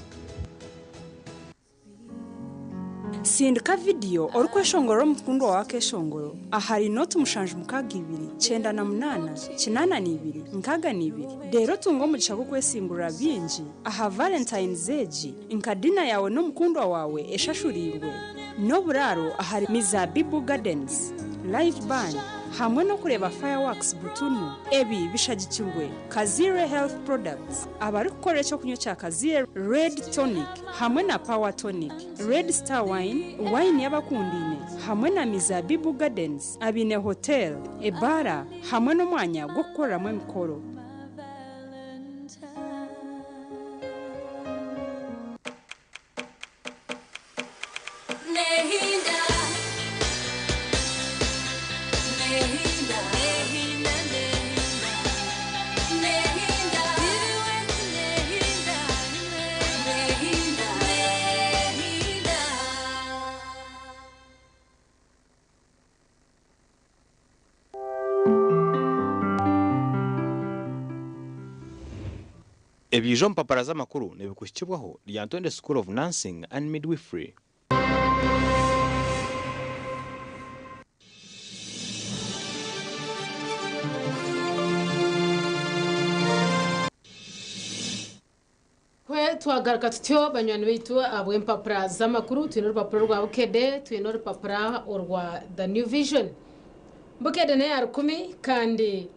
[SPEAKER 11] Sindika vidiyo orikweshongora omukundwa wawe akeshongoro ahari noti 762 98 82 62 reero tunga omugisha gw'okwesingurira bingi aha Valentine's egi nka dina yawe n'omukundwa wawe eshashurirwe n'oburaaro ahari Mizabibu Gardens live band hamwe n'okureeba fireworks butunu. Ebi bishagikirwe Kazire Health Products abarikukora ekyokunywa kya Kazire Red Tonic hamwe na Power Tonic, Red Star Wine, wine y'abakundine hamwe na Mizabibu Gardens abaine hotel, ebaara hamwe n'omwanya gw'okukoreramu emikoro.
[SPEAKER 12] Nehinda, nehinda, nehinda, nehinda, nehinda, nehinda, nehinda.
[SPEAKER 13] Ebiijo omu mpapara z'amakuru nibikuhikibwaho Lyantonde School of Nursing and Midwifery.
[SPEAKER 2] Kwe twagaruka tutyo banywani baitu ahabw'empapura z'amakuru. Twine orupapura rwa Bukede, twine orupapura orwa The New Vision. Bukede neya 1000 kandi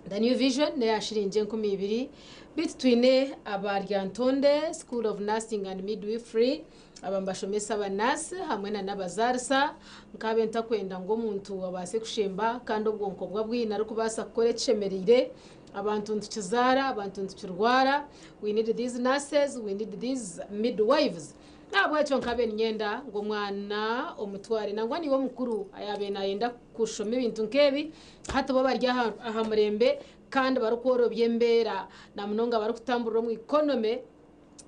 [SPEAKER 2] The New Vision neya shiringi 2000. Baitu twine aba Lyantonde School of Nursing and Midwifery aba nibashomesa abanasi hamwe na n'abazaarisa. Nkabe ntakwenda ngu omuntu abaase kushemba kandi obwonko bwa bwine arikubaasa kukora ekishemereire. Abantu nitukizaara, abantu nitukirwara. We need these nurses, we need these midwives. Nahabwekyo nkabe niinyenda ngu omwana omutware nangwa niiwe omukuru ayabe nayenda kushoma ebintu nk'ebi. Hati bo bari aha murembe kandi barikworobya embeera na munonga barikutamburira omu economy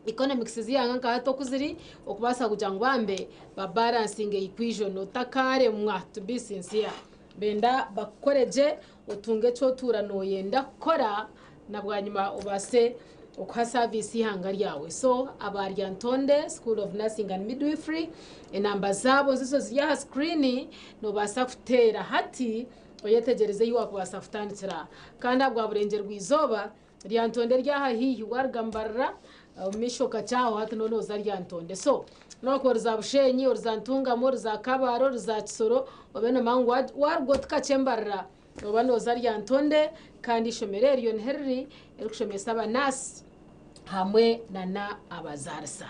[SPEAKER 2] economics zihanga nka hati oku ziri okubaasa kugira ngu bambe babalansinge equation otakaremwa. To be sincere, benda bakukore gye otunge ekyotuura nooyenda kukora na bwanyima obaase okuha service ihanga ryawe. So aba Lyantonde School of Nursing and Midwifery, enamba zaabo zizo ziri aha screen, nobaasa kuteera hati oyetegereze ei wakubaasa kutandikira. Kandi ahabwa burengyerwa izooba Lyantonde ryaha haihi waruga Mbarara omu maisho kakyaho hati nooza Lyantonde. So nokuba oriza Bushenyi, oriza Ntungamo, oriza Kabare, oriza Kisoro, obe nomanya ngu waruga otukakye Mbarara oba nooza Lyantonde. Kandi ishomero eryo niho riri erikushomesa abanasi hamwe nana abazaarisa.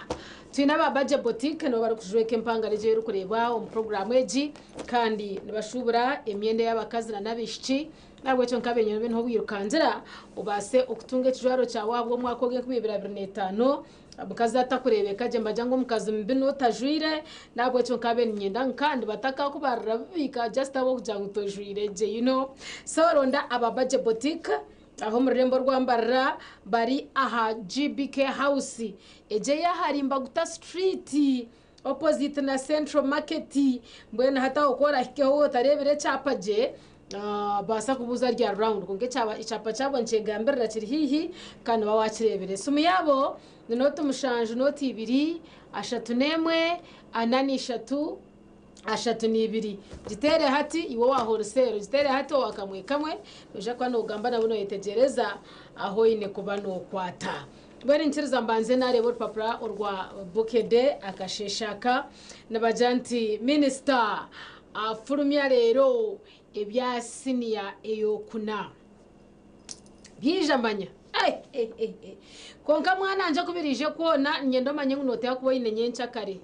[SPEAKER 2] Twine aba Baje Boutique, nibo barikujweka empangare egyo erikureebwa omu puroguramu egi kandi nibashuubura emyenda y'abakazi na n'abaishiki. Nahabwekyo nkabenyine niho bwirukangira obaase okutunga ekijwaro kyawe ahabw'omwaka ogw'e2025. Omukazi atakureebeka gye mbagira ngu omukazi mubi n'otajwire. Nahabwekyo nkabe niinyenda ngu kandi batakakubarira bubi just ahabw'okugira ngu tojwire gye. So ronda aba Baje Boutique aho omu rurembo rwa Mbarara, bari aha GBK House egyo ey'ahari Mbaguta Street, opposite na Central Market. Mbwenu hati aho ku orahikeho otareebire ekyapa gye, baasa kubuuza rya round, kwonka ekyapa kyabo nikyegambirira kiri haihi kandi oba wakireebire. Esimu yaabo ni 07 02 31 43 32. Giteere hati iwe owa wholesale, gitere hati owa kamwe kamwe, noija kuba noogamba nabo noyetegyereza aho oine kuba nookwata. Mbwenu nkiriza mbanze nareeba orupapura orwa Bukedde akasheeshe aka nibagira nti minisita afurumya reero ebya siniya eyokuna. Byaija manya. Eh, eh, eh, eh. Kwonka mwana wangye ku biriije kwona niinyenda omanye ngu nooteekwa kuba oine nyenkyakare.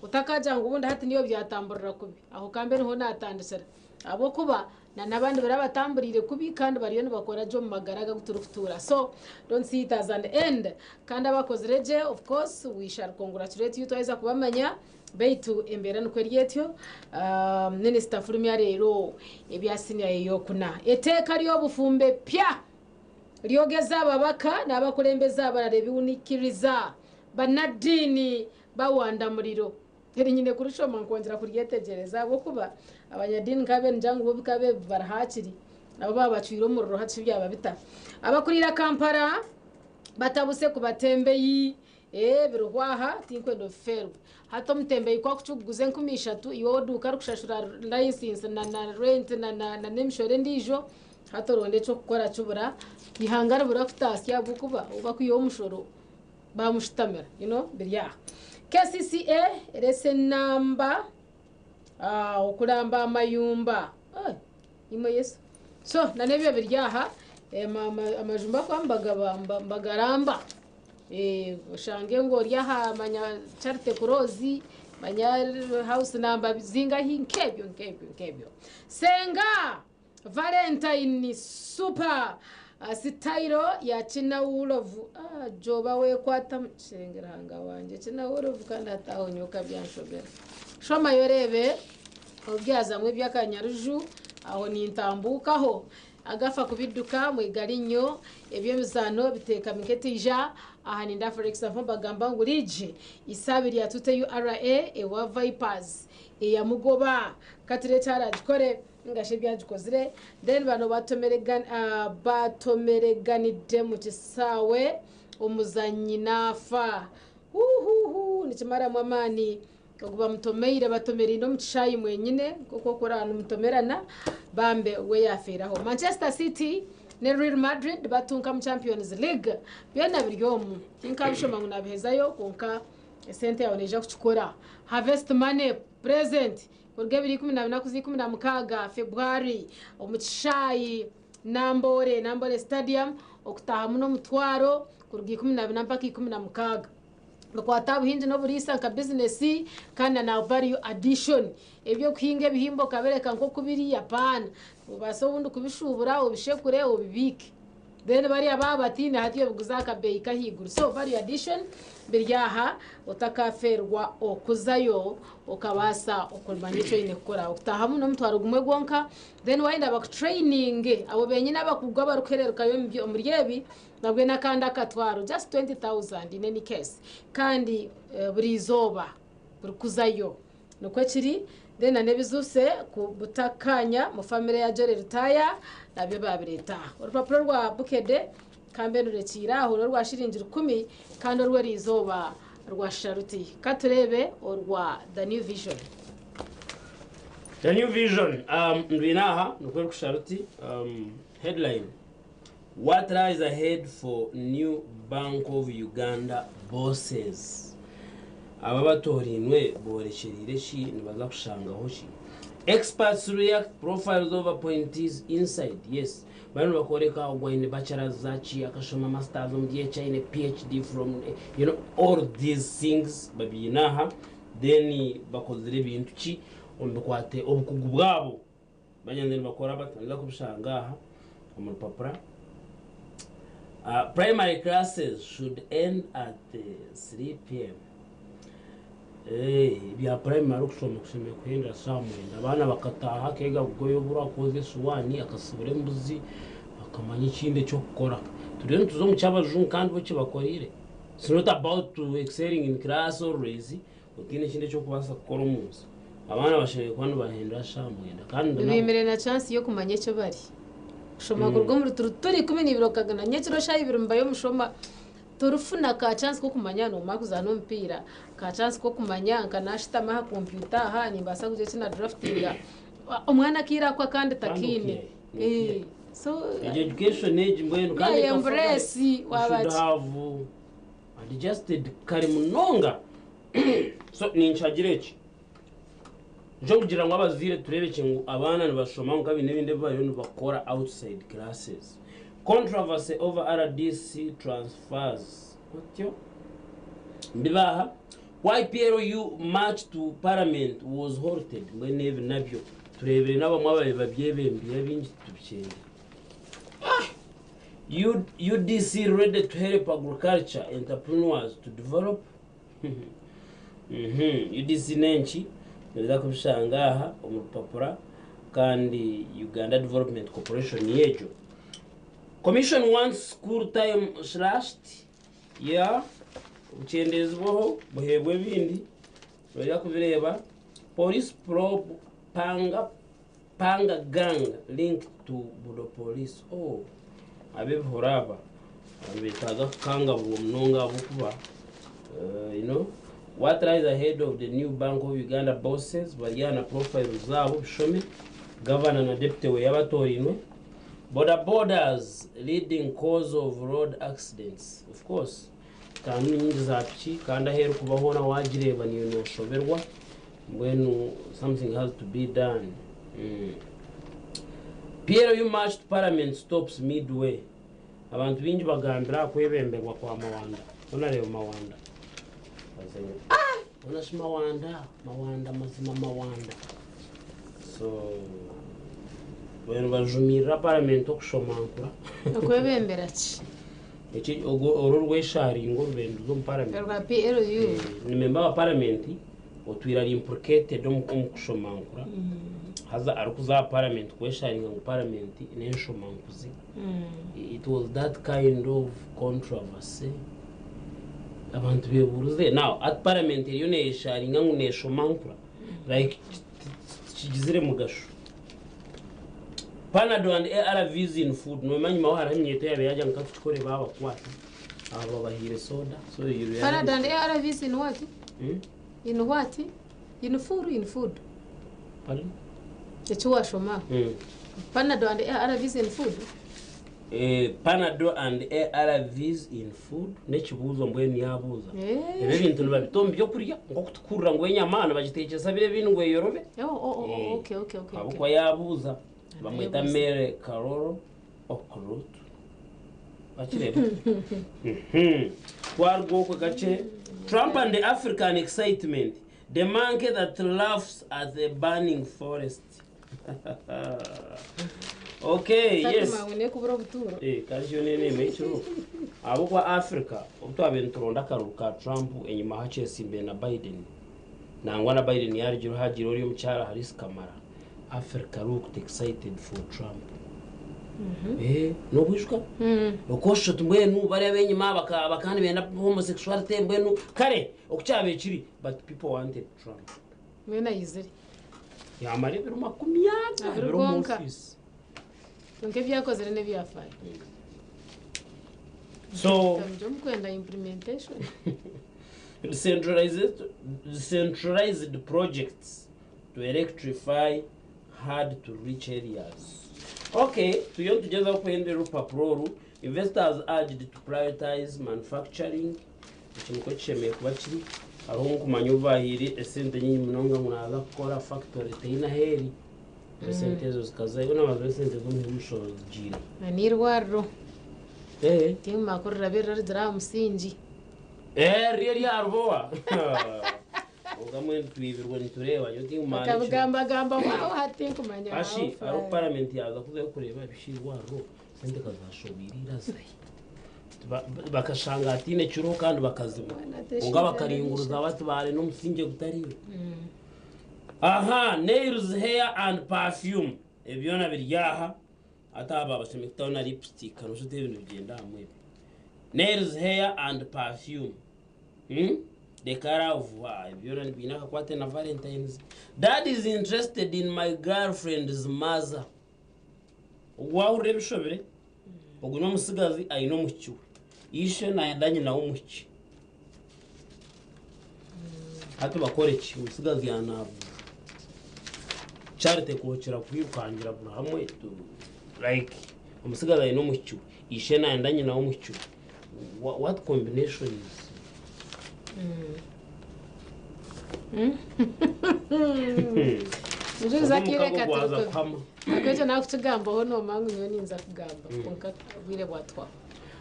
[SPEAKER 2] Otakagira ngu obundi hati niiwe byatamburira kubi. Aho kambe niho naatandikira. Ahabw'okuba na n'abandi bari abatamburiire kubi kandi bariyo nibakora gye omu magara aga agu turikutuura. So, don't see it as an end. Kandi abakozire gye, of course, we shall congratulate you twaheza kubamanya, beitu embeera nikwo eri etyo. Minisita afurumya reero ebya siniya ey'okuna. Eteeka ry'obufumbo epya ryogeza ababaka n'abakulembeze abarara ebiwunikiriza bannaddiini bawanda muriro. Eri nyine kurishoma nkwongyera kuryetegyereza ahabw'okuba abanyadiini nk'abe nigira ngu bo bikaba ebi bari hakiri nabo baaba bacwire omuriro hati shi byaba bita? Abakuriire Kampala batabuse ku batembeyi ee biriho aha tinkwenda obifeerwe. Hati omutembeyi ku akucuguza 3000 iwe oduuka arikushashura layisinsi na na renti na na n'emishoro endiijo hati oronda eky'okukora kibura eihanga ribura kutaasya ahabw'okuba ou bakwihaho omushoro bamushutamira you know biri aha. KCCA erese enamba okuramba amayumba eh imwe Yesu so na n'ebyo biri aha amajumba ahakuba nibagaramba oshange ngu ori aha manya Charity Close manya house number zingahi nk'ebyo nk'ebyo nk'ebyo. Senga Valentine super sitayiro ya kinawulovu ah gyoba wekwata kirenge Ruhanga wangye kinawulovu kandi hati aho nyowe kabyanshobera. Shomayo oreebe obyazamu eby'akanyaruju aho nintambuukaho agafa kubiduka mwigari nnyo eby'emizaano biteekami nk'etiija aha ninda for example mbagamba ngu liigi isaabi ryatute URA ewa Vipers eyamugoba katire ekyaragikore Ninga shi ebi agikozire. Then bano batomereganidde mu kisaawe omuzannyi naafa. Huhuhu nikimaramu amaani ogu bamutomeire batomereine omu kishaayi mwenyine nk'oku orikureeba nimutomerana bambe we yaafeeraho. Manchester City ne Real Madrid batunka omu Champions League byona biri omu. Tinkabishoma ngu naabihezayo kwonka esente yaawe neija kukikora. Harvest Money present Kuruga ebiro 14 kuza 16 Febwari omu kishaayi Namboole, Namboole Stadium, okutaahamu n'omutwaro kuruga 14 mpaka 16. Bikwata aha buhingi n'oburiisa nka bizinesi kandi na na value addition. Eby'okuhinga ebihimba okabireka nk'oku biri apaana. Noobaasa obundi kubishuubura obishekure obibiike. Then bariya baaba bataine hati obiguze aha kabeeyi k'ahaiguru. So value addition biri aha otakafeerwa okuzayo okabaasa okumanya eki oine kukora. Okutaahamu n'omutwaro gumwe gwonka then waayenda bakutureyininge abo benyini abakugu abarikuhererukayo omuri ebi nabwe n'akandi akatwaro just 20,000 in any case kandi buri izooba buri kuzayo. Nikwo kiri, then na n'ebizuse ku butakanya mu family ya Jolly Lutaaya nabyo babireeta aha. Orupapura rwa Bukedde kambe ndurekiire aho n'orwa shiringi rukumi kandi orw'eriizooba rwashusha ruti. Katureebe orwa The New Vision.
[SPEAKER 1] The New Vision ndwine aha nikwo erikushusha ruti, headline, What lies ahead for new Bank of Uganda bosses? Aba abatoorainwe boorekyereire ki? Nibaza kushangaho ki? Experts react profiles of appointees inside Yes, bariyo nibakworeka ogu aine bachelors zaki, akashoma masters omuri eki, aine PhD from, you know, all these things babiine aha, then bakozire bintu ki omu bikwate obukugu bwabo. Banyanzire nibakora bata? Niza kubishanga aha omu rupapura. Primary classes should end at 3 pm. Eh, ebya primary okushoma kushemereire kuhendera shaaha 9. Abaana bakataaha akeega kugoya oburo, akoozya esuwaani, akasibura embuzi, akamanya ekindi eky'okukora. Turiyo nituza omu ky'abajungu kandi bo ekibakoreire. It's not about to excelling in class always, Otaine ekindi eki orikubaasa kukora omu nsi. Abaana bashemereire kuba nibahendera shaaha 9 kandi nabo.
[SPEAKER 2] Nibeemire na chance y'okumanya eki bari kushoma kuruga omuri turuturi 12 okagana nyekiro shaaha ibiri mubayo mushoma torifuna ka chance k'okumanya noomara kuzaana omupiira, ka chance k'okumanya nka naashutama aha kompyuta aha nimbaasa kugira eki na draftinga. Omwana akaire ako akandi
[SPEAKER 1] Kandi
[SPEAKER 2] takiine.
[SPEAKER 1] okihayo, nokihayo.
[SPEAKER 2] So
[SPEAKER 1] Egyo education egi mbwenu kandi
[SPEAKER 2] yeah,
[SPEAKER 1] ekafa kare.
[SPEAKER 2] embrace
[SPEAKER 1] We
[SPEAKER 2] waaba
[SPEAKER 1] should
[SPEAKER 2] ki.
[SPEAKER 1] have. Adjusted kare munonga. So ninkyagira eki. Nikyo kugira ngu abazaire tureebekye ngu abaana nibashoma kwonka baine ebindi ebi bariyo nibakora outside classes. Controversy over RDC transfers. Otyo. Mbibe aha. Why PLU march to parliament was halted. Mbwenu ebi nabyo tureebire n'abamwe ababaire babyebembeire abaingi titubikyendire. UDC ready to help agriculture entrepreneurs to develop UDC n'enki noza kubishanga aha omu rupapura kandi Uganda Development Corporation yegyo. Commission wants school time slashed yeah bukyendezibweho buheebwe ebindi noija kubireeba. Police probe panga Panga gang linked to Budo police oh ab'ebihoro aba nibetaaga kukangaburwa munonga ahabw'okuba you know what lies ahead of the new Bank of Uganda bosses bari aha na profiles zaabo bishome Governor na deputy we abatorainwe Boda bodas leading cause of road accidents of course Tanu ni nyingi za piki kandi ahu erikuba hoona wagireeba naiwe noshoberwa mbwenu something has to be done. PLU march to parliament stops midway Abantu baingi bagambire aha kwebemberwa kwa Mawanda hoona reeba Mawanda hoona shi Mawanda Mawanda mazima Mawanda so mbwenu bajumirira parliament okushomankura.
[SPEAKER 2] Okwebembera ki?
[SPEAKER 1] Eki ogu oru orwesharingo orubenduza omu paramenti.
[SPEAKER 2] Orwa PLU.
[SPEAKER 1] Ni memba wa paramenti otwire ari implicated omu omu kushomankura haza arikuza aha paramenti kwesharinga ngu paramenti n'enshomankuzi. It was that kind of controversy. Abantu bebuurize now hati paramenti eriyo neyesharinga ngu neshomankura like tikigizire mugasho. Panadol and ARVs in food nomanya enyima aho hariho eminyeeto eyabaire yagira ngu katukikore babakwata aba babahaire soda so you realize
[SPEAKER 2] Panadol and ARVs in what?
[SPEAKER 1] Hmm?
[SPEAKER 2] In what? In full in food?
[SPEAKER 1] Pardon?
[SPEAKER 2] Eki washoma aho. Panadol and ARVs in food?
[SPEAKER 1] Eh, Panadol and ARVs in food n'ekibuuzo mbwenu yaabuuza. Ebi ebintu nibabita omu byokurya nk'okutukurira ngu enyama nibagiteekyesa biri ebindi ngu eyorobe.
[SPEAKER 2] Oh, oh, oh, oh, okay, okay, okay, okay.
[SPEAKER 1] Ahabw'okuba yaabuuza bamweta
[SPEAKER 2] Ayebuuza.
[SPEAKER 1] Mary Karoro Okurut. Wakireeba? Mhm. Twaruga okwe kakye. Trump and the African excitement, the monkey that laughs at the burning forest. Okay, yes.
[SPEAKER 2] Fatima, ngu nekubura obutuuro.
[SPEAKER 1] Eh, kandi yo n'eneema ekiriho. Ahabw'okuba Africa, obu twabaire nituronda akaruru ka Trump enyima hakyetsimbire na Biden, nangwa na Biden yaarugireho haagira ori omukyara Harris Kamala, Africa looked excited for Trump. Eh, nobwijuka? Okwoshusha oti mbwenu bariya ab'enyima bakaba nibenda homosexuality mbwenu kare oku kyabaire kiri but people wanted Trump.
[SPEAKER 2] Mbwenu aizire.
[SPEAKER 1] Yamara ebiro 40
[SPEAKER 2] Abiri
[SPEAKER 1] biri omu
[SPEAKER 2] gwonka.
[SPEAKER 1] ofiisi.
[SPEAKER 2] Kwonka ebi yakozire n'ebyafaayo.
[SPEAKER 1] So
[SPEAKER 2] Ndi omu kwenda implementation.
[SPEAKER 1] decentralized, decentralized projects to electrify hard to reach areas. Okay, turiyo nitugyezaho kuhendera orupapura oru. Investors urged to prioritize manufacturing. Eki nikwo kishemereire kuba kiri. Hariho nkumanya obu bahaire esente nyingi munonga ngu naaza kukora factory teine ahu eri. Esente ezo zikazayo n'abantu esente z'omuhi w'omushoro zigiire.
[SPEAKER 2] Na n'eirwariro.
[SPEAKER 1] Eh.
[SPEAKER 2] Tiimu makuru rirabe rirarugire aha musingi.
[SPEAKER 1] Eh, riri erya Rubowa. Kwonka mbwenu twibirwe nitureeba nyowe tinkumanya ekiri.
[SPEAKER 2] Bakabigambagamba aho hati tinkumanya
[SPEAKER 1] Ashi,
[SPEAKER 2] how far.
[SPEAKER 1] hariho paramenti yaaza kuzayo kureeba ebishi eirwariro sente kazashobeire irazahi. Bakashanga hataine kiriho kandi bakazima. Kwonka bakaringuriza bati baare n'omusingye gutariyo. Aha, nails, hair and perfume. Ebi byona biri aha. Hati aha baabashemereire kutaho na lipstick. Noshusha oti ebintu nibigyenda hamwe ebi. Nails, hair and perfume. The color of ah, ebi byona biine akakwate na Valentine's. Dad is interested in my girlfriend's mother. Ogu waahurira ebishobire, ogu n'omutsigazi aine omuhiki we. Ishe naayenda nyina w'omuhiki. Hati bakore ki? Omutsigazi yaanaabuura. Charity kwokira kwirukangira buri hamwe tu like omutsigazi aine omuhiki we. Ishe naayenda nyina w'omuhiki we. What combination is
[SPEAKER 2] Njuza kireka
[SPEAKER 1] Gwaza
[SPEAKER 2] turuko.
[SPEAKER 1] kuhama.
[SPEAKER 2] Akwekyo nakukigambaho nomanya ngu nyowe ninza kugamba kwonka obwire bwatwaho.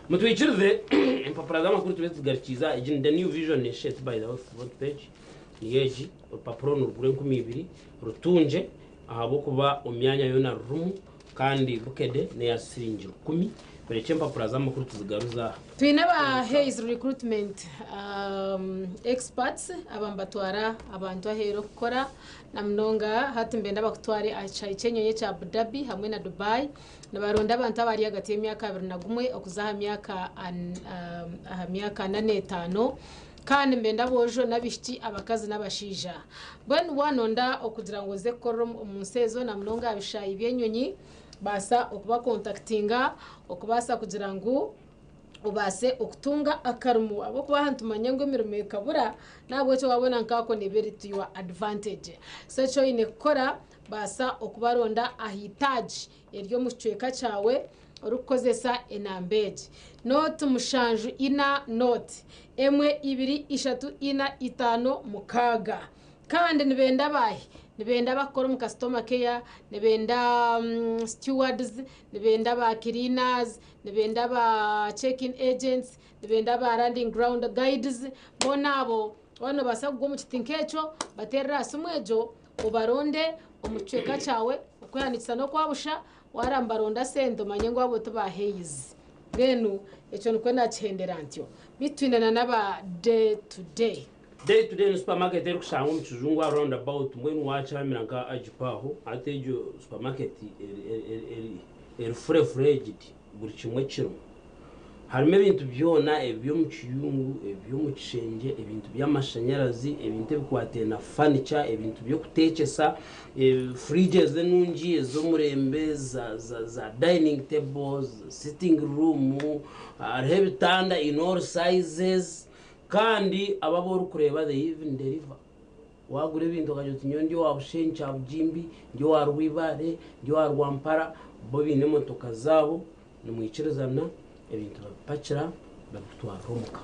[SPEAKER 1] Mutwikirize empapura z'amakuru tube tuzigarukiza. Egi ni The New Vision nesheti, by the way, front page niyo egi. Orupapuro nirugura 2000, rutungye ahabw'okuba omu myanya yoona rurimu, kandi Bukede neya siringi 1000. Turekye empapura z'amakuru tuzigaruza aha.
[SPEAKER 2] Twine aba Hays Recruitment experts aba nibatwara abantu aheeru okukora na munonga hati nibenda bakutware aha kishaayi ky'enyonyi ekya Abu Dhabi hamwe na Dubai. Nibaronda abantu abari ahagati y'emyaka 21 okuza aha myaka aha myaka 45, kandi nibenda aboojo n'abaishiki, abakazi n'abashaija. Mbwenu waanonda okugira ngu oze kukorera omu nsi ezo na munonga aha bishaayi by'enyonyi, baasa okubakontakitinga okubaasa kugira ngu obaase okutunga akarimo, ahabw'okuba aha nitumanya ngu emirimo ekabura. Nahabwekyo wabona nkaako neeba eri to your advantage. So eki oine kukora, baasa okubaronda aha itaagi eri omu kicweka kyawe orikukozesa enamba egi: 074 0 1 2 3 4 5 6. Kandi nibenda baahi? Nibenda abakukora omu customer care, nibenda stewards, nibenda ba cleaners, nibenda ba check-in agents, nibenda ba landing ground guides. Boona abo waaba nobaasa kugwa omu kiti nk'ekyo, bateerere aha simu egyo obaronde omu kicweka kyawe. Okwehandiikisa n'okwabusha. Waara nibaronda sente, omanye ngu abo tiba Hays. Mbwenu ekyo nikwo nakihendera ntyo. Beitu twine na n'aba Day to Day.
[SPEAKER 1] Day to Day ni supermarket erikushangwa omu Kijungu aha roundabout. Mbwenu wakyamira nka Agipo aho. Hati egyo supermarket eri fully fledged, buri kimwe kirimu. Harimu ebintu byona eby'omu kiyungu, eby'omu kishengye, ebintu by'amashanyarazi, ebintu ebikwataine na furniture, ebintu by'okuteekyesa, fridges enungi ez'omurembe, za dining tables, sitting room, hariho ebitanda in all sizes. Kandi abo abu orikureeba, they even deliver. Wagura ebintu okagira oti nyowe ndi owa Bushenyi Kyabugimbi, ndi owa Rwibaare, ndi owa Rwampara, bo baine emotoka zaabo, nimwikirizana, ebintu babipakira babikutwarira omuka.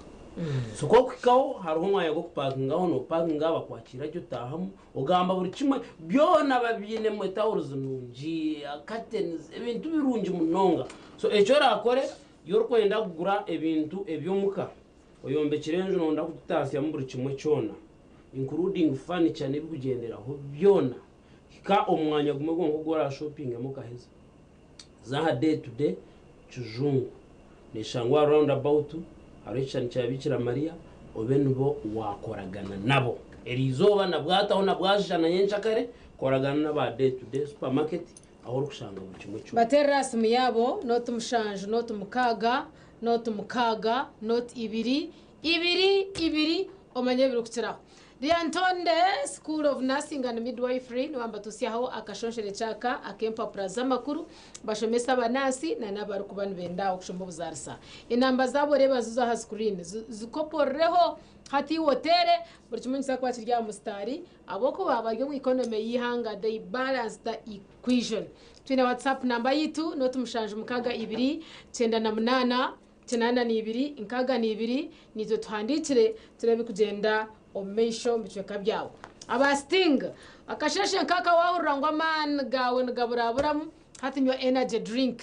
[SPEAKER 1] So kokuhikaho hariho omwanya gw'okupakingaho, nopakinga, bakwakiira gye, otaahamu ogamba buri kimwe byona babiinemu, etawuruzi nungi, curtains, ebintu birungi munonga. So ekyo orakore, iyo orikwenda kugura ebintu eby'omuka, oyombekire enju noyenda kugitaasyamu buri kimwe kyona, including furniture n'ebikugyenderaho byona, hika omu mwanya gumwe gwonka ogu orashopingemu okaheza. Za aha Day to Day Kijungu, neshangwa aha roundabout, hariho ekishushani kya Bikira Mariya, obe nibo wakoragana nabo. Eri izooba nabwataho nabwashusha na nyenkyakare, koragana n'aba Day to Day Supermarket aho orikushanga buri kimwe kyona.
[SPEAKER 2] Bateerera aha simu yaabo: 07 06 06 02 2 2, omanye ebirikukiraho. Lyantonde School of Nursing and Midwifery nibo batuusyaho akashonshere kyaka ak'empapura z'amakuru. Bashomesa abanansi na n'abarikuba nibenda okushoma obuzaarisa. Enamba zaabo reeba zizo aha screen, zikopororeho hati iwe oteere, buri kimwe nikiza kuba kiri aha musitaari, ahabw'okuba bari omu economy y'eihanga, they balance the equation. Twine WhatsApp namba yitu: 076 98 82 62. Nitwe tuhandikire turebe kugyenda omu maisho omu bicweka byawe. Aba Sting, akasheshe nkaka wahurira ngu amaani gawe nigaburaburamu, hati nywa energy drink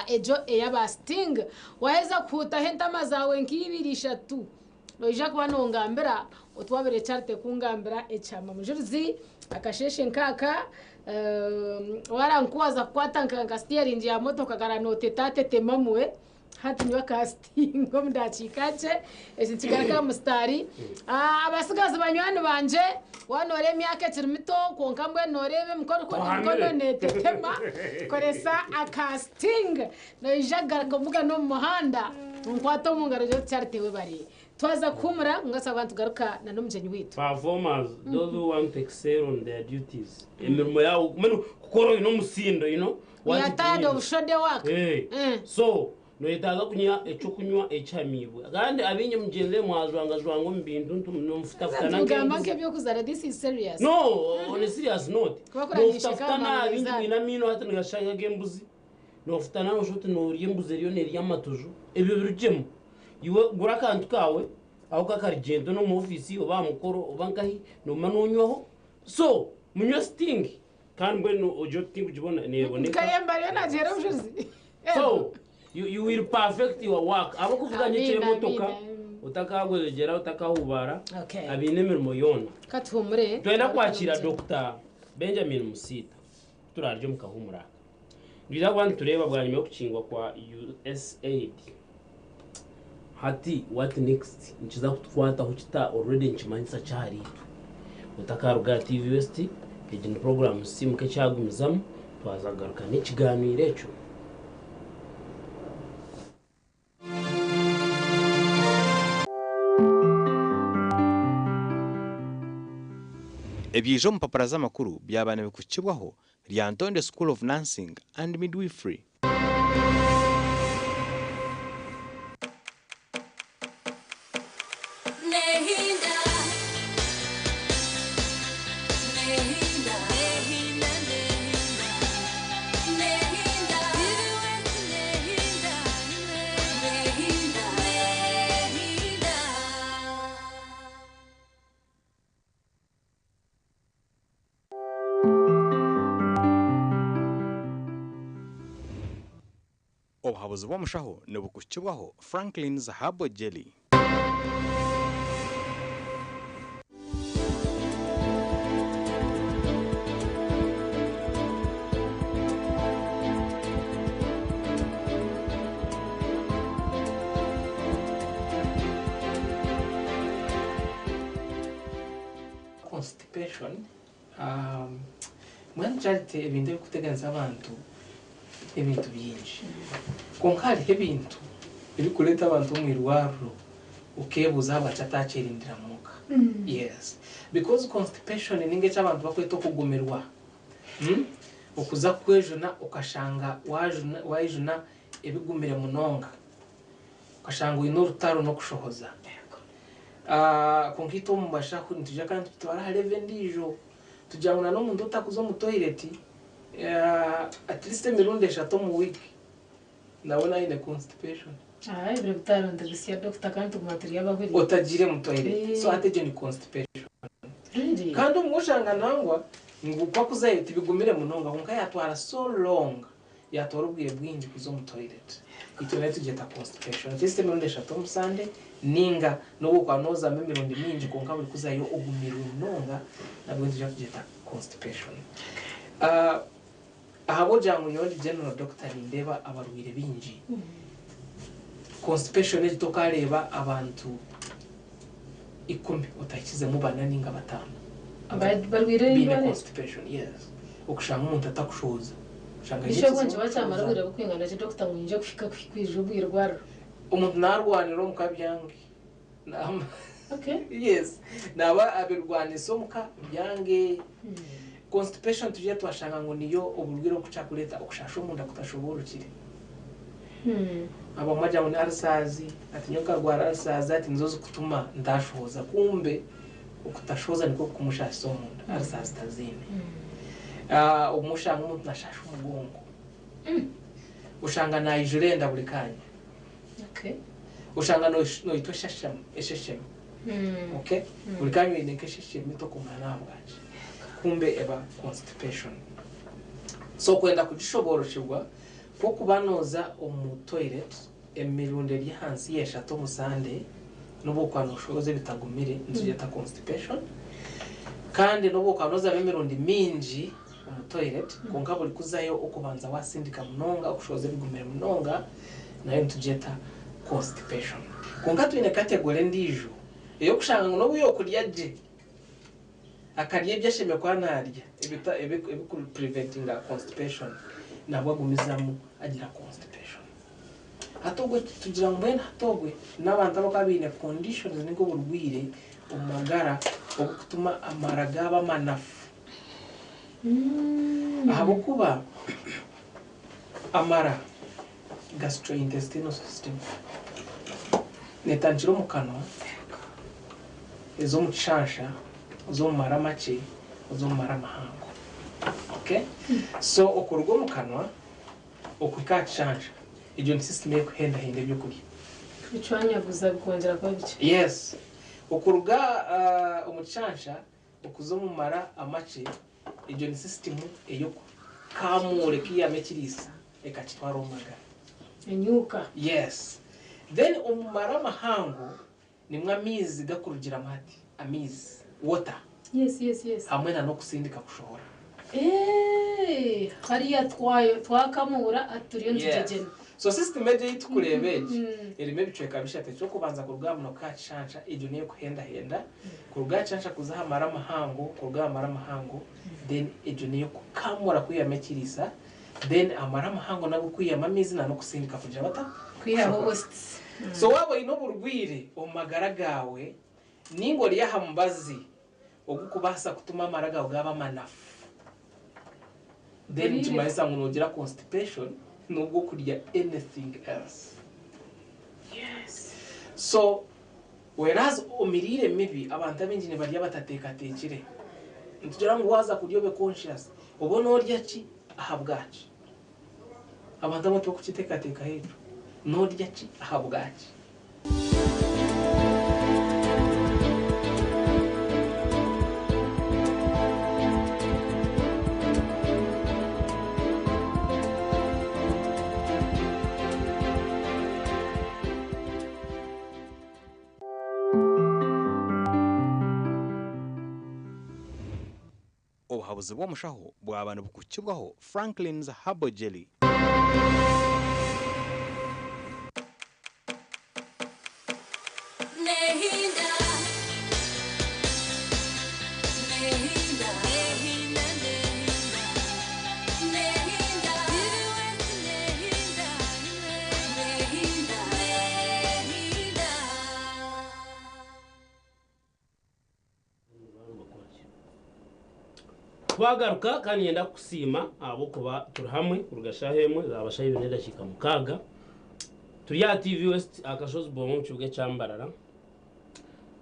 [SPEAKER 2] egyo ey'aba Sting. Waheza kuhutaho entama zawe nk'ibiri ishatu, noija kuba nongambira otwabire Charite kungambira ekyama. Mujurizi, akasheshe nkaka warankuwaza kukwata nka steering ya motoka karanootetatetemamwe, hati nywa ka Sting omu dakiika nkye eki nikigaruka musitaari. Abasigazi banywani banje, wanoora emyaka ekiri mito kwonka mbwenu noreeba emikono netetema, koresa aka Sting, noija kugaruka omuga n'omu muhanda nkwata omu ngaro Charite. Bari twaza kuhumura ngasaba tugaruka na n'omugyenyi witu.
[SPEAKER 1] Performers, those who want to excel on their duties, emirimo yawe mbwenu kukora oine omusindo, you know
[SPEAKER 2] We
[SPEAKER 1] what
[SPEAKER 2] are
[SPEAKER 1] it
[SPEAKER 2] tired of
[SPEAKER 1] means.
[SPEAKER 2] shoddy work.
[SPEAKER 1] Hey. So noyetaaga kunywa ekyokunywa ekihamibwe, kandi abingi mugyenze mwajwangajwanga omu bintu nomufutafuta.
[SPEAKER 2] Tugamba nk'ebyokuzara, this is serious.
[SPEAKER 1] No, on a serious note,
[SPEAKER 2] Kuba kuranisha
[SPEAKER 1] nofutafuta
[SPEAKER 2] kama
[SPEAKER 1] nabi
[SPEAKER 2] mizani.
[SPEAKER 1] ngi bwine amino hati nigashanga g'embuzi. Noofutana nooshusha oti noorya embuzi eriyo neerya amatojo. Ebyo birugyemu. Iwe gura akantu kaawe aho k'akarigyento n'omu ofiisi oba aha mukoro oba nkahi nooma noonywaho. So, munywe Sting kandi mbwenu ogire oti tinkugibona neeboneka.
[SPEAKER 2] Kayemba ariyo naagiheera obujuzi.
[SPEAKER 1] So, you, you will perfect your work. Abarikuvuga nyekiro
[SPEAKER 2] Amiina,
[SPEAKER 1] emotoka,
[SPEAKER 2] amiina.
[SPEAKER 1] otakagwejegyera, otakahubaara,
[SPEAKER 2] Okay.
[SPEAKER 1] abaine emirimo yoona.
[SPEAKER 2] Ka tuhumure.
[SPEAKER 1] Twenda kwakiira Dokita Benjamin Musiita ku turaarye omu kahuumuro aka. Nitwija kuba nitureeba bwanyima y'okukingwa kwa USAID, hati what next? Nikiza kutukwataho kita? Already nikimanyisa ki ahariitwe? Otakaruga aha TV West, egi ni puroguraamu Sisiimuka ekyagumizamu, twaza kugaruka n'ekigaaniiro ekyo.
[SPEAKER 13] Ebyija omu mpapura z'amakuru byaba nibikuhikibwaho Lyantonde School of Nursing and Midwifery. Obuhabuzi bw'omushaho nibukuhikibwaho Franklin's Herbal Jelly.
[SPEAKER 14] Constipation, Mbwenu Charity ebintu ebirikuteganisa abantu ebintu bingi kwonka hariho ebintu ebirikureeta abantu omu irwariro okeebuuza ahabwaki atakyerindira muka. Yes. Because constipation ninga eki abantu barikweta okugumirwa, okuza kwejuna okashanga wayejuna ebigumire munonga. Okashanga oine orutaro n'okushohoza. Kwonka itwe omu bashaho nitwija kandi tutware aha level endiijo. Tugira ngu n'omuntu otakuza omu toilet at least emirundi eshatu omu week nawe naaba aine constipation.
[SPEAKER 2] Ebiro bitaano nitubisya doctor kandi tuguma turi abahuriire.
[SPEAKER 14] Otagiire mu toilet. So hati egyo ni constipation.
[SPEAKER 2] Really?
[SPEAKER 14] Kandi obumwe oshanga nangwa ngu ku akuzayo tibigumire munonga kwonka yatwara so long. Yatwara obwire bwingi kuza omu toilet. Itwe nayo tugyeta constipation. At least emirundi eshatu omu Sunday ninga nobu okuba nozamu emirundi mingi kwonka buri kuzayo ogumirwe munonga nabwo nitwija kugyeta constipation. Ahabw'okugira ngu nyowe ndi general doctor nindeeba abarwaire baingi, constipation egi tokareeba abantu ikumi otahikizemu bana ninga batano
[SPEAKER 2] Barwaire
[SPEAKER 14] baine
[SPEAKER 2] endwara egi?
[SPEAKER 14] constipation. Yes. Okushanga omuntu atakushohoza. Oshanga aine
[SPEAKER 2] Bishop
[SPEAKER 14] ekizibu
[SPEAKER 2] nikiba kyamara
[SPEAKER 14] ky'okushohoza.
[SPEAKER 2] obwire burikwingana ki dokita ngu nyije kuhika kwija omu irwariro?
[SPEAKER 14] Omuntu narwanira omuka byange. Naaba
[SPEAKER 2] Okay.
[SPEAKER 14] Yes. Naaba abirwanisa omuka byange. Constipation tugiire twashanga ngu niyo oburwaire obukukira kureeta okushasha omunda kutashoboorokire. Abamwe bagira ngu ni ulcers, ati nyowe nkarwara ulcers ati nizo zikutuma ntashohoza kumbe okutashohoza nikwo kukumushashisa omunda, ulcers taziine. Obumwe oshanga omuntu nashasha omugongo, oshanga naijura enda buri kanya, oshanga noitwa esheshemi, okay? Buri kanya oine nk'esheshemi tokumanya n'ahabwaki, kumbe eba constipation. So kwenda kugishoboorokyerwa, Ku okuba nooza omu toilet emirundi eri ahansi y'eshatu omu Sunday, n'obu okuba nooshohoza ebitagumire, nitugyeta constipation. Kandi n'obu okuba noozamu emirundi mingi omu toilet, kwonka buri kuzayo okubanza waasindika munonga, okushohoza ebigumire munonga, nayo nitugyeta constipation. Kwonka twine category endiijo ey'okushanga ngu n'obu yookurya gye, Akarya ebi ashemereire kuba naarya ebirikupreventinga constipation nabwo agumizamu agira constipation. Hati obwe tugira ngu mbwenu hati obwe n'abantu abarikuba baine conditions ninga oburwaire omu magara oburikutuma amara gaaba manafu. Ahabw'okuba amara, gastrointestinal system, neetandikira omu kanwa, eza omu kishansha, oza omu mara makye, oza omu mara mahango. Okay? So okuruga omu kanwa. Okuhika aha kishansha, egyo ni system erikuhendahenda ebyokurya.
[SPEAKER 2] Kubicwanyaguza bikongyera kuba bikye.
[SPEAKER 14] Yes. Okuruga omu kishansha okuza omu mara amakye, egyo ni system ey'okukamuura ekaihamu ekiriisa ekakitwara omu magara.
[SPEAKER 2] Enyuuka.
[SPEAKER 14] Yes. Then omu mara amahango nimwo amaizi gakurugiramu hati, amaizi, water.
[SPEAKER 2] Yes, yes, yes.
[SPEAKER 14] Hamwe na n'okusindika kushohora.
[SPEAKER 2] Eeh, hariya twayo twakamuura hati turiyo nitugyegyena.
[SPEAKER 14] So system egyo ei tukureeba egi erimu ebicweka bishatu, eky'okubanza kuruga aha munwa kuhika aha kishansha egyo n'ey'okuhendahenda, kuruga aha kishansha kuza aha mara mahango, kuruga aha mara mahango then egyo n'ey'okukamura kwihamu ekiriisa, then amara mahango nago kwihamu amaizi na n'okusindika kugira bata?
[SPEAKER 2] Kwihaho
[SPEAKER 14] Kushohora.
[SPEAKER 2] wastes.
[SPEAKER 14] So waaba oine oburwaire omu magara gaawe ninga ori aha mubazi ogukubaasa kutuma amara gaawe gaaba manafu, then nikimanyisa ngu noogira constipation n'obu okurya anything else. So whereas omiriire mibi abantu abaingi nibarya batateekateekire. Nitugira ngu waaza kurya obe conscious, obe noorya ki ahabwaki. Abantu abamwe tibakukiteekateekaho ekyo. Noorya ki ahabwaki.
[SPEAKER 13] Obuhabuzi bw'omushaho bwaba nibukuhikibwaho Franklin's Herbal Jelly.
[SPEAKER 12] Nehinda, nehinda, nehinda, nehinda, nehinda, nehinda, nehinda.
[SPEAKER 1] Twagaruka kandi niinyenda kukusiima ahabw'okuba turi hamwe kuruga shaaha emwe zaaba shaaha ibiri n'edakiika mukaaga. Turi aha TV West aha Kashozi Boma omu kibuga ekya Mbarara.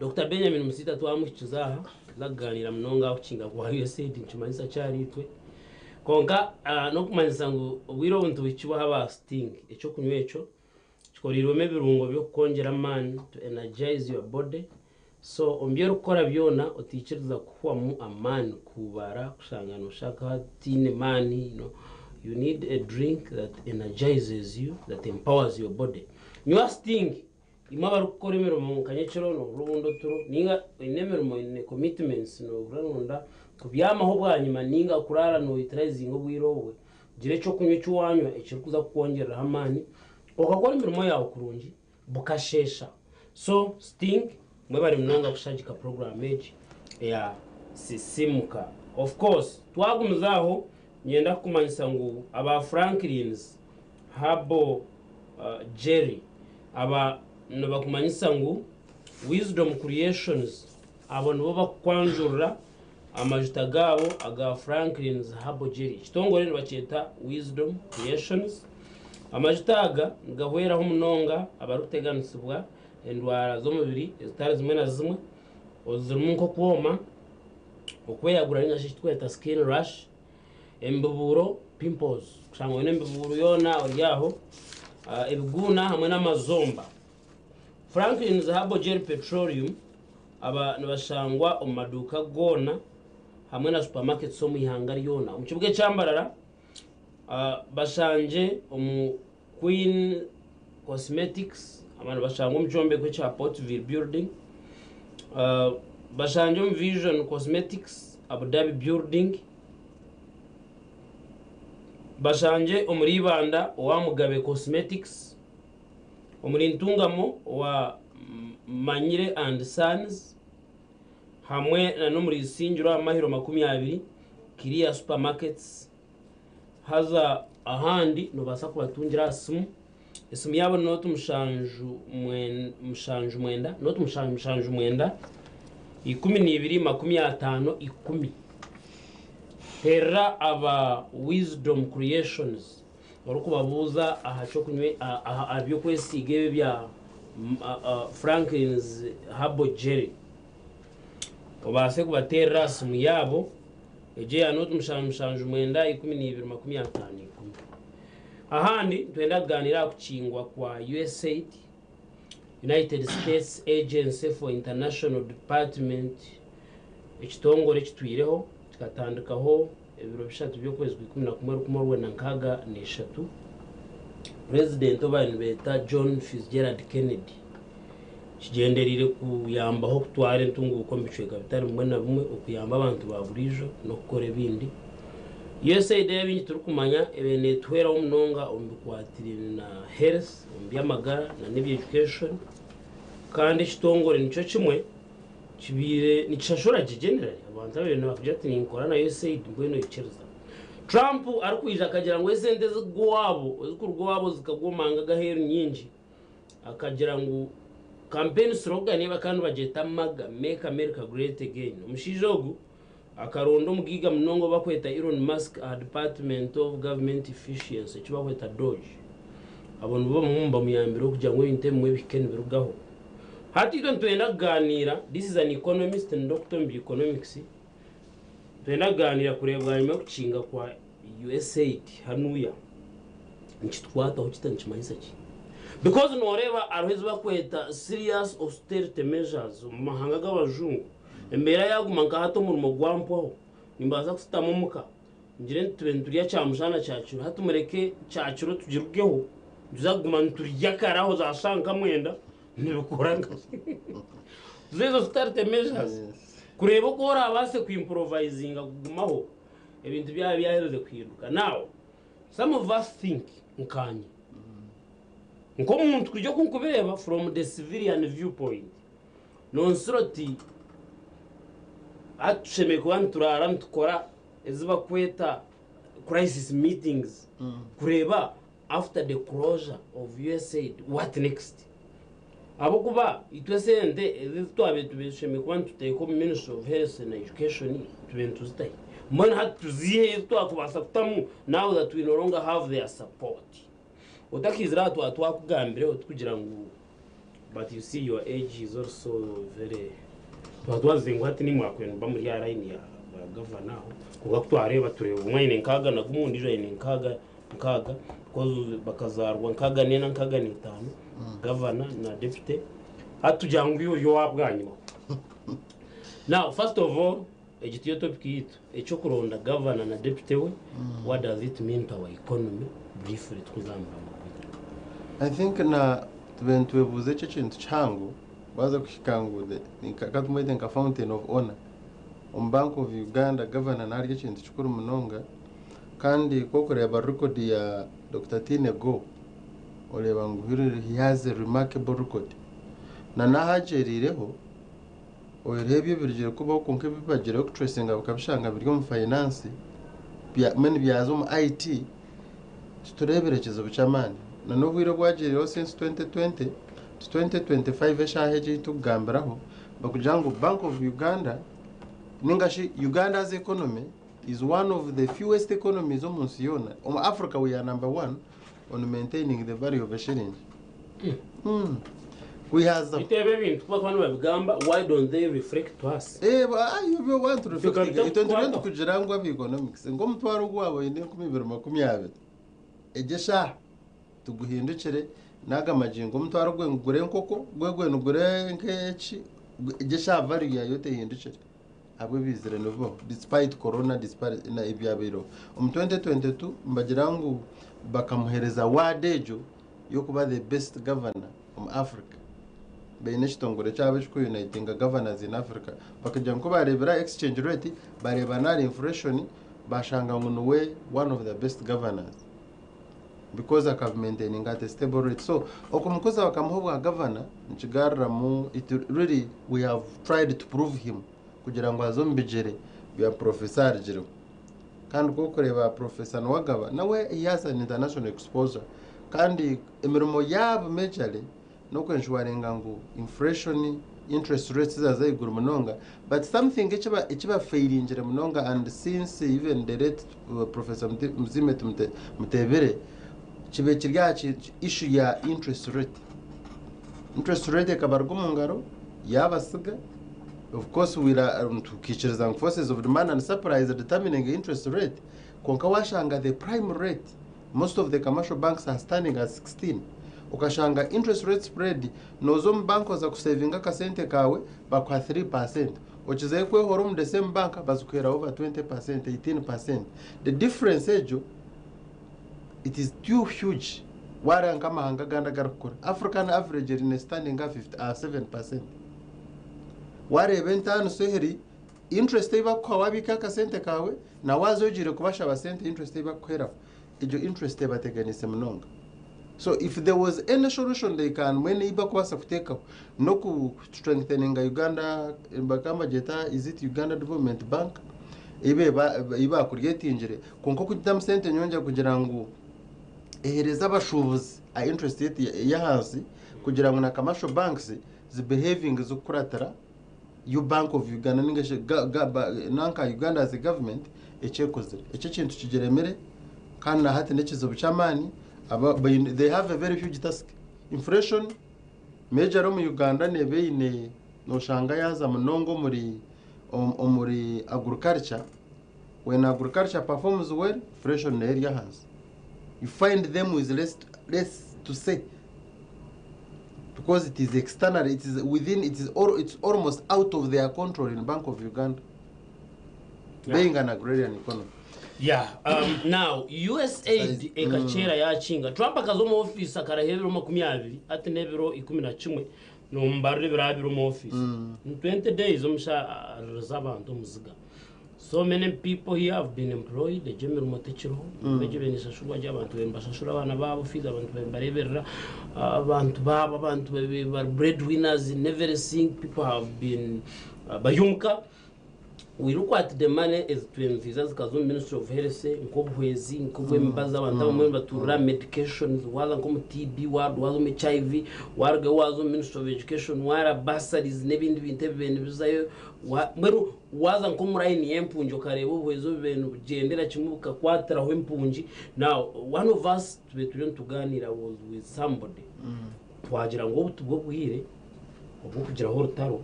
[SPEAKER 1] Dokita Benjamin Musiita twamuhikiza aha tuza kugaaniira munonga aha kukinga kwa USAID nikimanyisa ki ahariitwe. Kwonka n'okumanyisa ngu obwire obu nituhikibwaho aba Sting eky'okunywa ekyo Kikoreirwemu ebirungo by'okukwongyera amaani, to energize your body, so omu bi orikukora byona otaikiriza kuhwamu amaani kuhubara kushanga noshusha nk'otaine maani, you know, you need a drink that energizes you, that empowers your body. Nywa Sting, imwe abarikukora emirimo nka nyekiro nohurira obundi oturo ninga oine emirimo oine commitments nohurira noyenda kubyamaho bwanyima ninga kuraara no utilizinga obwire obwe, gira eky'okunywa eki wanywa ekirikuza kukwongyereraho amaani Okakora emirimo yaawe kurungi bukasheesha. So Sting mwebare munonga kushagika program egi eya Sisimuka. Of course twagumiza aho niinyenda kukumanyisa ngu aba Franklins Herbal Jelly aba nibakumanyisa ngu Wisdom Creations abo nibo bakukwanjurira amajuta gaabo aga Franklin's Herbal Jelly. Ekitongore nibakyeta Wisdom Creations. Amajuta aga nigahweraho munonga abarikuteganisibwa endwara z'omubiri ezitari zimwe na zimwe ezirimu nk'okwoma, okweyagura ninga shi ekiturikweta skin rash, emibubuuro, pimples, kushanga oine emibubuuro yoona ori aho, ebiguuna hamwe n'amazomba. Franklin's Herbal Jelly Petroleum aba nibashangwa omu maduuka goona hamwe na supermarkets omu ihanga ryona. Omu kibuga ekya Mbarara, Bashangye omu Queen Cosmetics, aba nibashangwa omu kyombeko ekya Portville Building. Bashangye omu Vision Cosmetics, Abu Dhabi Building. Bashangye omuri Ibanda owa Mugabe Cosmetics, omuri Ntungamo owa Manyire and Sons hamwe na n'omuri Isingiro aha mahiro 20 Clear Supermarkets. Haza ahandi noobaasa kubatungira aha simu. Esimu yaabo ni nooti mushanju mushanju mwenda, nooti mushanju mushanju mwenda, 12 50 10. Teerera aba Wisdom Creations orikubabuuza aha ky'okunywa aha by'okwesiiga ebi ebya Franklin's Herbal Jelly. Obaase kubateerera aha simu yaabo. Egyo eya nooti mushanju mushanju mwenda 12 50 10. Ahandi nitwenda kugaaniira aha kukingwa kwa USAID, United States Agency for International Department, ekitongore ekitwireho kikatandikaho ebiro bishatu by'okwezi kwa 11 1963, Purezidenti ou baabaire nibeeta John Fitzgerald Kennedy kigyendereire kuyambaho kutwara entunguuka omu bicweka bitari bimwe na bimwe, okuyamba abantu ba buriijo n'okukora ebindi. USAID ei abaingi turikumanya ebaire neetuhweraho munonga omu bikwatiraine na health, omu by'amagara na n'eby'education kandi ekitongore nikyo kimwe kibaire nikishashura gye generally abantu ababaire nibakugira ati ninkora na USAID mbwenu oikiriza. Trump arikwija akagira ngu esente ezikuruga owaabo ezikuruga owaabo zikagwa omu mahanga g'aheeru nyingi akagira ngu campaign slogan ye bakaba nibagyeta MAGA, Make America Great Again. Omushaija ogu akaronda omugaiga munonga ou bakweta Elon Musk aha Department of Government Efficiency eki bakweta DOGE. Abo nibo bamwe omu bamuyambireho kugira ngu ebintu ebimwe bihike nibirugaho. Hati itwe nitwenda kugaaniira, this is an economist ni doctor omu bya economics, nitwenda kugaaniira kureeba bwanyima y'okukinga kwa USAID hanuya nikitukwataho kita nikimanyisa ki? Because noreeba hariho ezi bakweta serious austerity measures omu mahanga g'abajungu embeera yaguma nka hati omurimo gwampwaho nimbaasa kushutama omuka ngire nti tube niturya kyamushana kyakiro hati mureke kyakiro tugirugeho nituza kuguma niturya kare aho za shaaha nka mwenda nibikora nka ezo austerity measures kureeba oku orabaase ku improvisinga kugumaho ebintu byaba byaherize kuhinduka. Now, some of us think nkanye nk'omuntu kurya oku nkubireeba from the civilian view point, nonsira oti hati tushemereire kuba nituraara nitukora ezi bakweta crisis meetings kureeba after the closure of USAID what next? Ahabw'okuba itwe esente ezi ezi twabaire tubaire tushemereire kuba nituteeka omu Ministry of Health and Education tubaire nituzita hi? Mbwenu hati tuziihe hi ezi twakubaasa kutamu now that we no longer have their support? Otakaizire aha twaba twakugambireho tikugira ngu but you see your age is also very twaba twazire ngu hati nimwe mwakubaire nimuba muri aha line ya ba gavana aho kwonka kutwareeba tureeba omwe aine nkaaga na gumwe ondiijo aine nkaaga nkaaga because bakazaarwa nkaaga n'ena nkaaga n'etaano gavana na deputy hati tugira ngu iwe ori owa bwanyima now first of all egi tiyo topic yaitu eky'okuronda gavana na deputy we what does it mean to our economy briefly tukuzamura amakuru.
[SPEAKER 15] I think na tube nitwebuuza ekyo ekintu kihango waaza kuhika ngu the katumwete nka fountain of honour omu bank of Uganda gavana naryo ekintu kikuru munonga Kandi ku orikureeba record ya Dokita Tiine Go, oreeba ngu he has a remarkable record. Na n'ahu agyereireho, oihireho ebyo ebirugire kubaho kwonka ebi bagireho kutracinga bakabishanga biri omu finance, mbwenu byaza omu IT, titureebire kizibu ky'amaani. Na n'obwire obu agiireho since 2020 to 2025 eshaaha egi ei turikugambiraho, barikugira ngu Bank of Uganda ninga shi Uganda's economy is one of the fewest economies omu nsi yoona, omu Africa we are number one on maintaining the value of a shilling. Kwihaza.
[SPEAKER 1] Beitu ebi ebintu ku bakuba nibabigamba why don't they reflect to us?
[SPEAKER 15] Eh, ba- ayi, ibyo want to
[SPEAKER 1] Itwe
[SPEAKER 15] reflect.
[SPEAKER 1] kabita
[SPEAKER 15] Itwe nitubyo
[SPEAKER 1] kukwataho.
[SPEAKER 15] nitukugira ngu aba economics nk'omutwaro gwabo oine 2020 egyo eshaaha tuguhindukire n'aga magingo omutwaro gwe ngugure enkoko gwe gwe nugure nk'eki egyo eshaaha value yayo tehindukire. Ahabw'ebiizire nibibaho despite corona despite na ebyabaireho omu 2022 nibagira ngu bakamuhereza award egyo y'okuba the best governor omu Africa baine ekitongore kyabo ekikuyunitinga governors in Africa bakagira ngu kubareebire aha exchange rate bareeba n'ahari inflation bashanga ngu niwe one of the best governors because akabimaintaininga at a stable rate so okumukuza bakamuha obwa governor nikigaruramu it really we have tried to prove him kugira ngu aze omu bigyere bya Professor arugireho. Kandi ku orikureeba Professor Nuwagaba nawe he has an international exposure kandi emirimo yaabo majorly n'okwenshuwaringa ngu inflation, interest rates zaaza ahaiguru munonga but something eki bafeiringire munonga and since even the late Professor Muziime Mutebile kibe kiri aha issue ya interest rate. Interest rate ekabaruga omu ngaro yaabasiga. Of course we are tukiikiriza ngu forces of demand and supply is determining interest rate kwonka washanga the prime rate Most of the commercial banks are standing at 16. Okashanga interest rate spread noza omu bank oza kusevinga akasente kawe bakuha 3%. Okizayo kwehora omu the same bank bazikuhera over 20%, 18%. The difference egyo it is too huge wareeba nk'amahanga agandi agarikukura. African average eri standing at 7%. Wareeba entaaniso eri interest ei bakuha wabiika akasente kawe na waaza ogiire kubashaba sente interest ei bakuheraho egyo interest ebateganise munonga. So if there was any solution they can mwene ei bakubaasa kuteekaho n'oku strengtheninga Uganda bakaba nibagyeta is it Uganda Development Bank ei bakuryetingire kwonka okugitamu sente nyonja kugira ngu ehereze abashuubuzi aha interest rate ey'ahansi kugira ngu na commercial banks zibehavinge zikukuratira yo Bank of Uganda ninga shi nanka Uganda as a government ekyekozire. Ekyo ekintu kigiremire kandi na hati n'ekizibu ky'amaani they have a very huge task. Inflation major omu Uganda neeba eine noshanga yaaza munonga omuri omuri agriculture. When agriculture performs well, inflation nayo eri ahansi. You find them with less to say because it is external, it is within, it is all, it's almost out of their control in Bank of Uganda, being an agrarian economy.
[SPEAKER 1] Yeah, now USAID ekakyera yakinga Trump akaza omu ofiisi akaraha ebiro 20 ati n'ebiro 11 nomubarira ebiro 20 omu ofiisi. In 20 days omusha aririza abantu omuziga. So many people here have been employed, egyo emirimo tekiriho, egyo benishashurwa gye abantu bashashura abaana baabo fees, abantu bareberera abantu baabo, abantu bari breadwinners in everything, people have been bayumuka. We look at the money ezitwenziza zikaza omu Ministry of Health nk'obuhwezi nk'obw'emibazi abantu abamwe nibaturira medications waza nk'omu TB ward waza omu HIV waruga waza omu Ministry of Education wara bursaries n'ebindi bintu ebi bintu bizayo mbwenu waza nk'omu line y'empungi okareba obuhwezi obu bintu bugyendera kimwe bukakwatiraho empungi. Now one of us tube turiyo nituganira was with somebody twagira ngu obu tubwo bwire obw'okugiraho orutaro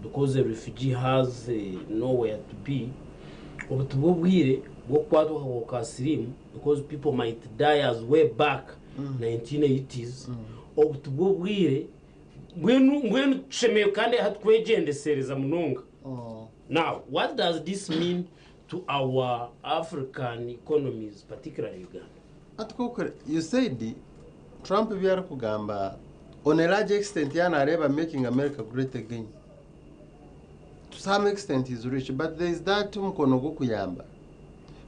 [SPEAKER 1] because a refugee has nowhere to be, obu tubwo bwire bw'okukwatwa akakooko ka siriimu because people might die as way back 1980s, obu tubwo bwire mbwenu mbwenu tushemereire kandi hati kwegyendesereza munonga. Now what does this mean to our African economies, particularly Uganda?
[SPEAKER 15] Ati you said Trump ebi arikugamba on a large extent yanareeba making America great again. To some extent is rich, but there is that omukono gw'okuyamba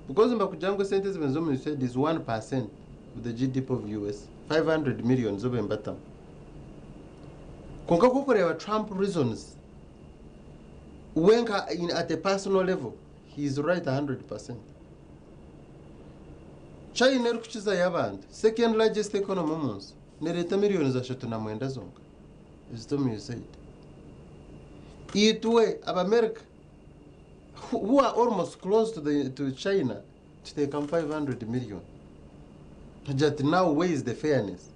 [SPEAKER 15] because mbakugira ngu esente zibe omu USAID is 1% of the GDP of US, 500 million zobe mbatamu. Konka kukureba Trump reasons wenka at a personal level he is right 100%. China erikukizayo abantu, second largest economy omu nsi, nereeta miliyoni 39 zonka ezita omu USAID. Itwe Abamerika who are almost close to China tuteekamu 500 million. That now where is the fairness?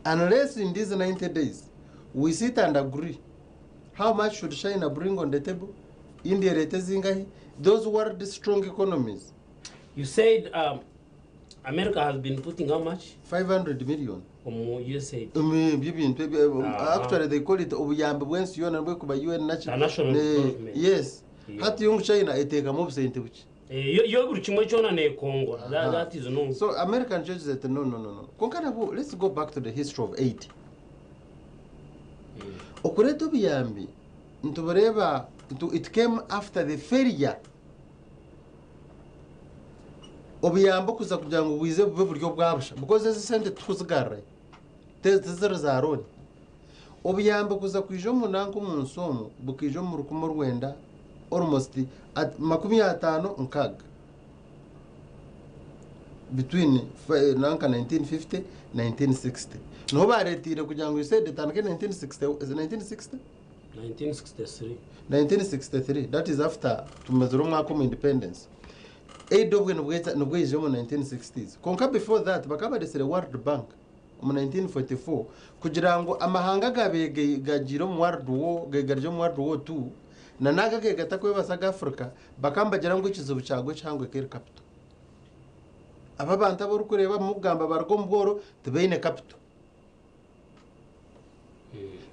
[SPEAKER 15] Unless in these 90 days we sit and agree how much should China bring on the table, India rete zingahi, those world strong economies.
[SPEAKER 1] You said America has been putting how much?
[SPEAKER 15] 500 million.
[SPEAKER 1] Omu USAID.
[SPEAKER 15] By'ebintu actually they call it obuyambi bw'ensi yoona bwekuba UN
[SPEAKER 1] International development.
[SPEAKER 15] Yes. Hati yo China eteekamu obusente buki.
[SPEAKER 1] Yo buri kimwe kyona nekongora. That is known.
[SPEAKER 15] So American judges said no, no, no, no. Konka nabo, let's go back to the history of aid. Okureeta obuyambi nitubureeba it came after the failure. Obuyambi okuza kugira ngu bwize bube buryo bwabusha because ezi sente tukuzigarrayo tiziri za loan. Obuyambi kuza kwija omu nanka omu nsi omu bukaija omu 1900 almost at 56 between nanka 1950 1960 niho bareetiire kugira ngu USAID etandike 1960, is it 1960?
[SPEAKER 1] 1963.
[SPEAKER 15] 1963, that is after tumazire omwaka omu independence. Aid obwe nibweija omu 1960s. Konka before that bakaba baresire World Bank omu 1944 kugira ngu amahanga gabe gagiire omu World War, gari omu World War II na naga gatakwebasa ga Africa bakambagira ngu ekizibu kyagwe kihango keri capital. Aba abantu abu orikureeba mukugamba baruga omu bworo tibaine capital.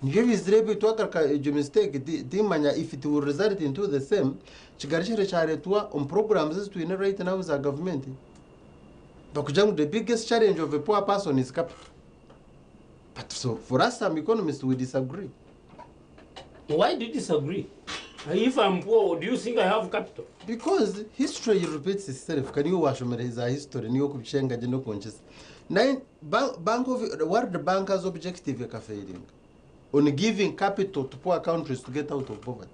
[SPEAKER 15] Nibyo bizire ebi twagaruka egyo mistake timmanya if it will result into the same kigarukire kyareetwa omu programs ezi twine right now za gavumenti. Bakugira ngu the biggest challenge of a poor person is capital. But so for us some economists we disagree.
[SPEAKER 1] Why do you disagree? If I'm poor, do you think I have capital?
[SPEAKER 15] Because history repeats itself. Ka niiwe waashomire za history niiwe okubishenga gye n'okunkiza. Nine, Bank of, World Bank's objective ekafailinga on giving capital to poor countries to get out of poverty.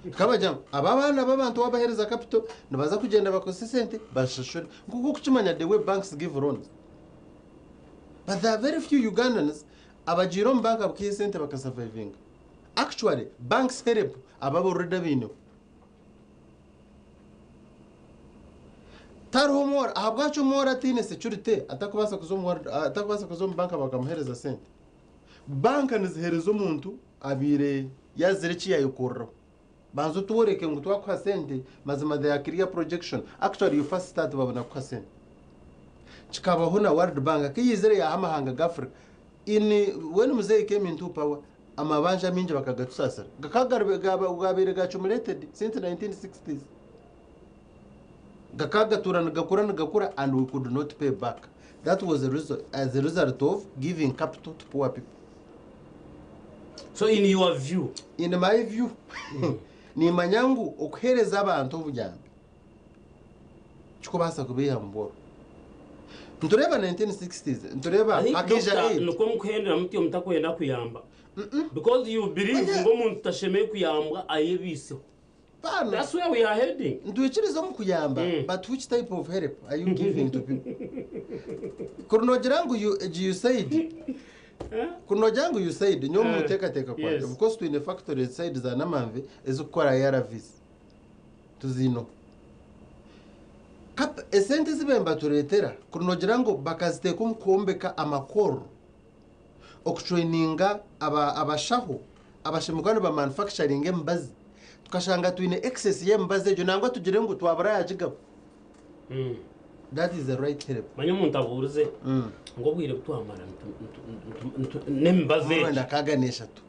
[SPEAKER 15] Tukabagira ngu aba abaana b'abantu waabaheereza capital nibaza kugyenda bakozese esente bashashure. Nk'oku orikukimanya the way banks give loans. But there are very few Ugandans abagiire omu banka bakaiha esente bakasurvivinga. Actually, banks help abo abu already abaineho. Tihariho omworo, ahabwaki omworo ataine security atakubaasa kuza omu atakubaasa kuza omu banka bakamuheereza sente? Banka niziheereza omuntu abaire yaazire eki yaayekoreraho. Banza otworeke ngu twakuha sente mazima they are clear projection. Actually you first start babona kukuha sente. Kikabaho na World Bank ku yaizire yaaha amahanga g'Africa in when Mzei came into power amabanja amaingi bakagatusasira gakaba gabaire ga accumulated since 1960s. Gakaba gatuura nigakura nigakura and we could not pay back. That was a result, as a result of giving capital to poor people.
[SPEAKER 1] So in your view?
[SPEAKER 15] In my view, nimanya ngu okuheereza abantu obuyambi kikubaasa kubaiha omu bworo. Nitureeba 1960s, nitureeba
[SPEAKER 1] I think
[SPEAKER 15] hakaija
[SPEAKER 1] doctor,
[SPEAKER 15] aid.
[SPEAKER 1] nikwo mukuhendera mutyo mutakwenda kuyamba because you believe ngu omuntu tashemereire kuyambwa ayebiiseho. That's where we are heading.
[SPEAKER 15] Nitwikiriza omu kuyamba but which type of help are you giving to people? Kuri noogira ngu you, egi USAID, kuri noogira ngu USAID, nyowe omu nteekateeka kwangye, of course twine factories side za Namanve ezirikukora ARVs. Tuziineho. Kap, esente ezi baabaire nibatureetera, kuri noogira ngu bakaziteeka omu kwombeka amakorero, okutraininga aba, abashaho, abashemereire kuba nibamanufacturinga emibazi, tukashanga twine excess y'emibazi egyo nangwa tugire ngu twabura yagigaba. That is the right help.
[SPEAKER 1] Manya omuntu abuurize ngu obwire butwamara n'emibazi
[SPEAKER 15] egi. Nkaaga n'eshatu.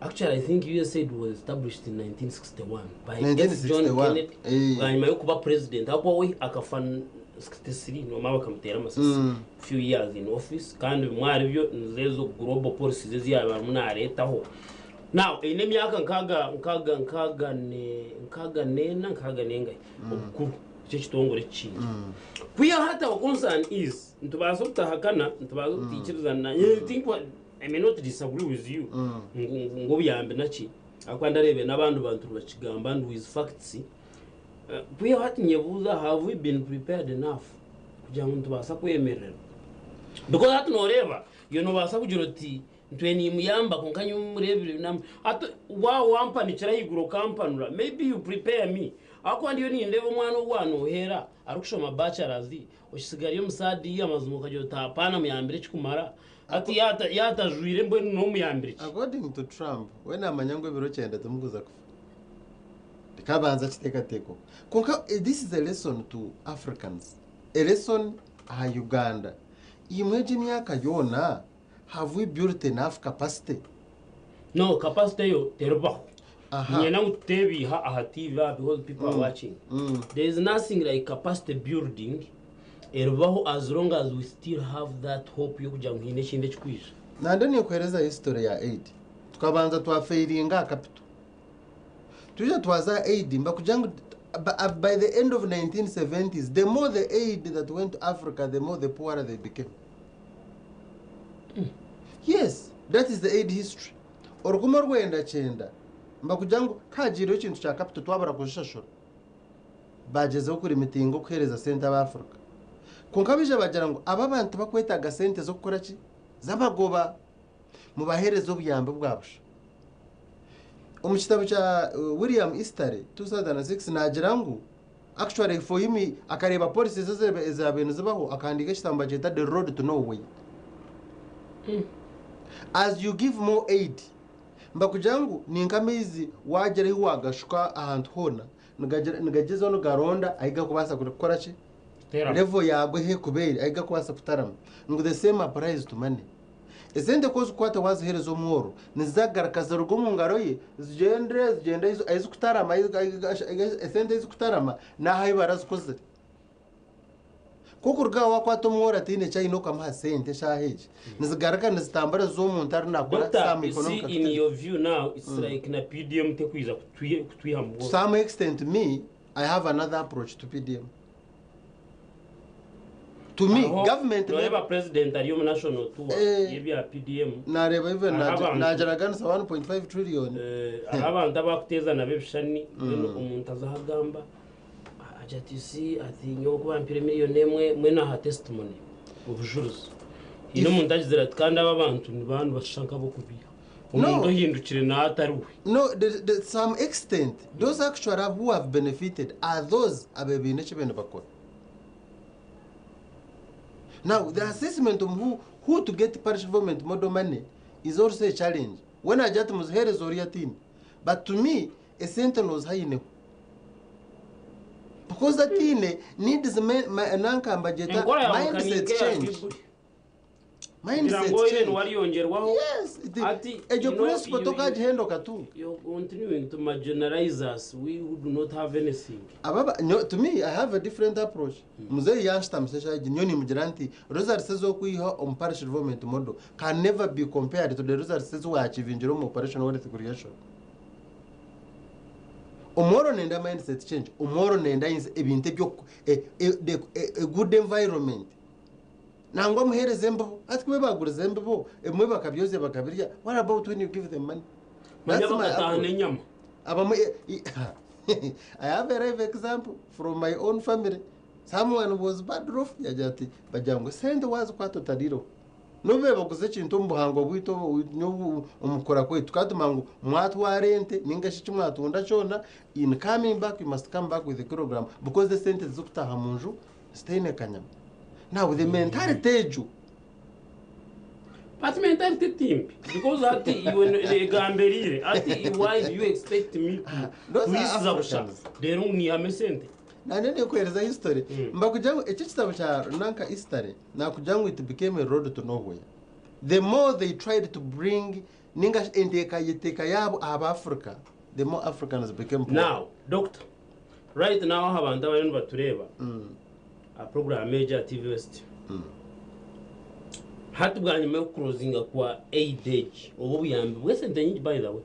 [SPEAKER 1] Actually, I think USAID was established in 1961 by S. John
[SPEAKER 15] 1961,
[SPEAKER 1] Kennedy bwanyima y'okuba president ahakuba we akafa 63 nomara bakamuteera amasasi few years in office kandi bimwe ahari byo nizo ezo global policies ezi yaabaire arimu naareetaho. Now eine emyaka nkaaga nkaaga nkaaga ne nkaaga n'ena nkaaga n'engahi obukuru ekyo ekitongore ekindi. Kwihaho hati our concern is nitubaasa obutahakana nitubaasa obutaikirizana I think what I may not disagree with you ngu ngu ngu obuyambi naki ahakuba ndareebire n'abandi bantu nibakigamba and with facts Kwihaho hati nyebuuza have we been prepared enough kugira ngu nitubaasa kwemerera because hati noreeba iwe nobaasa kugira oti ntwe nimuyamba kwonka nyowe mureebire namu hati wa wampanikira ahaiguru okampanura maybe you prepare me ahakuba ndiyo nindeeba omwana ogu anoheera arikushoma bachelors okisigariyo omu third year amazima okagira oti hapana muyambire ekikumara hati yaata yaatajwire mbwenu nomuyambire ki?
[SPEAKER 15] According to Trump, we namanya ngu ebiro kyenda timukuza kufa. Reka abanze akiteekateekeho. Kwonka this is a lesson to Africans, a lesson aha Uganda. Imwe egi emyaka yoona have we built enough capacity?
[SPEAKER 1] No, capacity eyo teribaho. Niinyenda ngu tuteebiiha aha TV aha because people are watching. There is nothing like capacity building eribaho as long as we still have that hope y'okugira ngu haine ekindi ekirikwija.
[SPEAKER 15] Nande ninkuheereza history ya aid. Tukabanza twafailinga aha capital. Twija twaza aha aid nibakugira ngu by the end of 1970s the more the aid that went to Africa the more the poorer they became. Yes, that is the aid history. Orukumi orwenda kyenda nibakugira ngu kuhagiireho ekintu kya capital twabura kuzishashura. Bagyezeho kurimitinga okuheereza sente aba Africa. Kwonka baija bagira ngu aba abantu tibakwetaaga sente z'okukora ki? Z'amagoba. Mubaheereze obuyambi bwa busha. Omu kitabo kya William Easterly, 2006 naagira ngu actually for him akareeba policies ezaabaire nizibaho akahandiika ekitabo nibakyeta The Road to Nowhere. As you give more aid, nibakugira ngu ni nk'amaizi waagira ahu waagashuka ahantu hoona, nigagyezaho nigaronda ahu garikubaasa kukora ki? Level yago ahu erikuba eri ahu gakubaasa kutarama. Ngu the same applies to money. Esente ku ozikukwata waziheereza omworo, nizagaruka ziruga omu ngaro ye zigyende zigyende ahu zikutarama esente ahu zikutarama n'ahu ahu barazikozire. Ku okuruga aho wakwata omworo ataine eki aine okamuha sente eshaaha egi, nizigaruka nizitambura ziza omuntu ari nakora
[SPEAKER 1] Doctor,
[SPEAKER 15] some
[SPEAKER 1] you see
[SPEAKER 15] economic
[SPEAKER 1] in
[SPEAKER 15] activity.
[SPEAKER 1] your view now it's like na PDM tekwija kutwiha mu
[SPEAKER 15] To
[SPEAKER 1] bworo.
[SPEAKER 15] some extent me, I have another approach to PDM. To me,
[SPEAKER 1] Aho,
[SPEAKER 15] government
[SPEAKER 1] noreeba president ari omu national tour
[SPEAKER 15] Eh.
[SPEAKER 1] y'ebya PDM.
[SPEAKER 15] Nareeba even
[SPEAKER 1] Hariho abantu-
[SPEAKER 15] nagyeraganisa 1.5 trillion.
[SPEAKER 1] Hariho abantu abakuteeza nabo ebishushani mbwenu omuntu aza aho agamba agira ati you see ati nyowe ku bampire miriyoni emwe mbwenu aha testimony obujurizi haine omuntu agizire ati kandi aba abantu nibaba nibashusha nk'ab'okubiiha omuntu ohindukire nawe atari we.
[SPEAKER 15] No, the some extent, those actually who have benefited are those abaine eki bariyo nibakora. Now, the assessment of who to get parish development model money is also a challenge. When I ati muziheereze oriya atiine. But to me, esente nooziha aineho. Because atiine needs nanka mbagyeta
[SPEAKER 1] Enkora yawe
[SPEAKER 15] mindset
[SPEAKER 1] nka
[SPEAKER 15] change.
[SPEAKER 1] Kugira
[SPEAKER 15] Mindset
[SPEAKER 1] ngu oine
[SPEAKER 15] change.
[SPEAKER 1] niwariyongerwaho.
[SPEAKER 15] Yes,
[SPEAKER 1] Ati,
[SPEAKER 15] egyo
[SPEAKER 1] you know,
[SPEAKER 15] principle tokagihenda okatunga.
[SPEAKER 1] You're continuing to marginalize us, we who do not have anything.
[SPEAKER 15] Ababa, nyo, to me, I have a different approach. Muzeeyi yanshutamise eshaaha egi, nyowe nimugira nti results ez'okwiha omu parish development model can never be compared to the results ezi waachivingire omu operation wealth creation. Omworo nenda mindset change, omworo nenda ebintu ebyo e, a, a good environment. Nangwa amuheereze embibo, hati ku bagurize embibo, ebimwe bakabyozya bakabirya, what about when you give them money?
[SPEAKER 1] Manya
[SPEAKER 15] That's my
[SPEAKER 1] bakataha
[SPEAKER 15] approach.
[SPEAKER 1] n'enyama.
[SPEAKER 15] Abamwe, I have a live example from my own family. Someone was bad off, yagira ati bagira ngu sente wazikwata otarireho. N'obu baguze ekintu omu buhangwa bwaitu n'obu omu kukora kwaitu tukatuma ngu mwatwara ente ninga shi eki mwatunda kyona, in coming back you must come back with a kilogram because the sente zikutaha mu nju zitaine kanyama. Now the mentality egyo
[SPEAKER 1] But mentality timbi because ati iwe egamberiire ati why do you expect me to
[SPEAKER 15] Those are
[SPEAKER 1] kuyisiza busha
[SPEAKER 15] Africans.
[SPEAKER 1] rero nihame sente.
[SPEAKER 15] Nanye nikuhereza history mbakugira ngu eki kitabo kya nanka history nakugira ngu it became a road to nowhere. The more they tried to bring ninga enteekateeka yaabo aba Africa, the more Africans became poor.
[SPEAKER 1] Now, doctor, right now aho abantu abariyo nibatureeba aha program egi aha TV West hati bwanyima y'okukurozinga kwa aid egi oba obuyambi bw'esente nyingi by the way.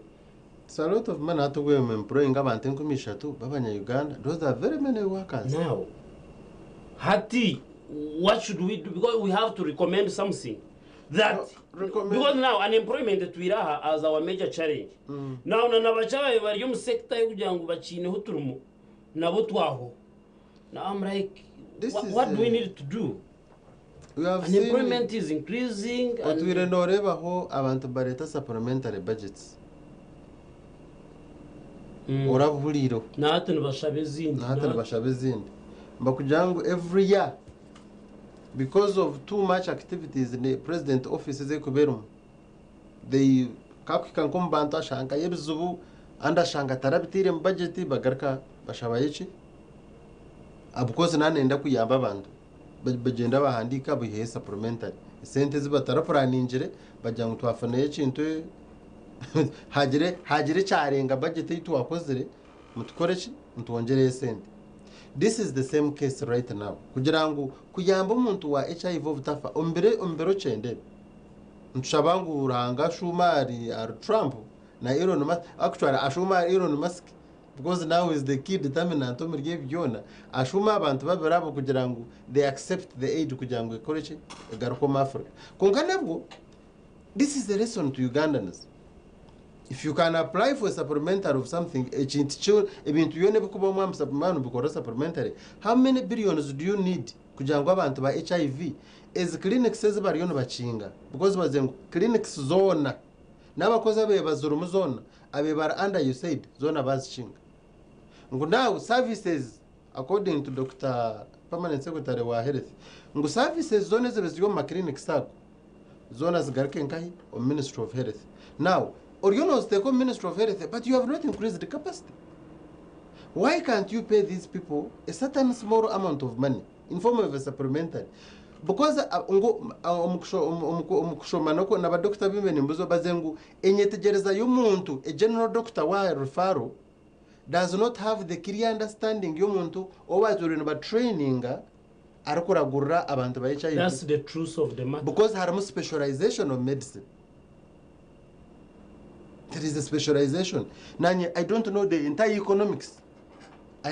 [SPEAKER 15] It's a lot of money. Hati obwe employing abantu 3,000 b'abanya Uganda. Those are very many workers.
[SPEAKER 1] Now, hati what should we do? Because we have to recommend something that because now unemployment twiraha as our major challenge. Now na nabacabaye bari omu sector y'okugira ngu bakiineho oturimo nabo twaho. Now I'm like,
[SPEAKER 15] This is
[SPEAKER 1] what do we need to do?
[SPEAKER 15] We have
[SPEAKER 1] Unemployment is increasing and
[SPEAKER 15] Otwire nooreebaho abantu bareeta supplementary budgets. Orabuhuriireho.
[SPEAKER 1] Nahati nibashaba ezindi.
[SPEAKER 15] Nahati nibashaba ezindi. Mbakugira ngu every year because of too much activities in the president office ezikubeerimu they kakuhika nk'omu bantu ashangayo ebizibu andi ashanga atarabiteire mu budget bagaruka bashabayo ki because nanenda kuyamba abantu bagyenda bahandiika biheyo supplementary esente ezi bataraningire bagira ngu twafunayo ekintu hagire ekyarenga budget ei twakozire mutukore ki mutwongyereyo esente. This is the same case right now kugira ngu kuyamba omuntu wa HIV obutafa omu biro kyenda ebi nitushaba ngu Ruhanga ashuume ahari Trump na Elon Musk, actually ashuume ahari Elon Musk because now is the key determinant omuri ebi byona, ashuume abantu babiri abo kugira ngu they accept the aid kugira ngu ekore ki egaruke omu Africa. Kwonka nabwo this is a lesson to Ugandans. If you can apply for a supplementary of something, ekintu kyo ebintu byona ebikubamu omu supplementary bikora supplementary, how many billions do you need kugira ngu abantu ba HIV ezi clinics ezi bariyo nibakinga because baze ngu clinics zoona n'abakozi abe bazirimu zoona abe bari under USAID zoona bazikinga ngu now services according to Dr. Permanent Secretary wa Health ngu services zoona ezibe ziri omu maclinics ago zoona zigaruke nkahi omu Ministry of Health. Now oriyo noziteeka omu Ministry of Health, but you have not increased the capacity. Why can't you pay these people a certain small amount of money? In form of a supplementary. Because ngu omu kushoma n'oku na badokita bimwe nimbuza obaze ngu enyetegyereza y'omuntu, a general doctor wa referral does not have the clear understanding y'omuntu ou batwire nibatraininga arikuragurira abantu ba HIV.
[SPEAKER 1] That's the truth of the matter.
[SPEAKER 15] Because harimu specialization of medicine. There is a specialization. Nanye I don't know the entire economics.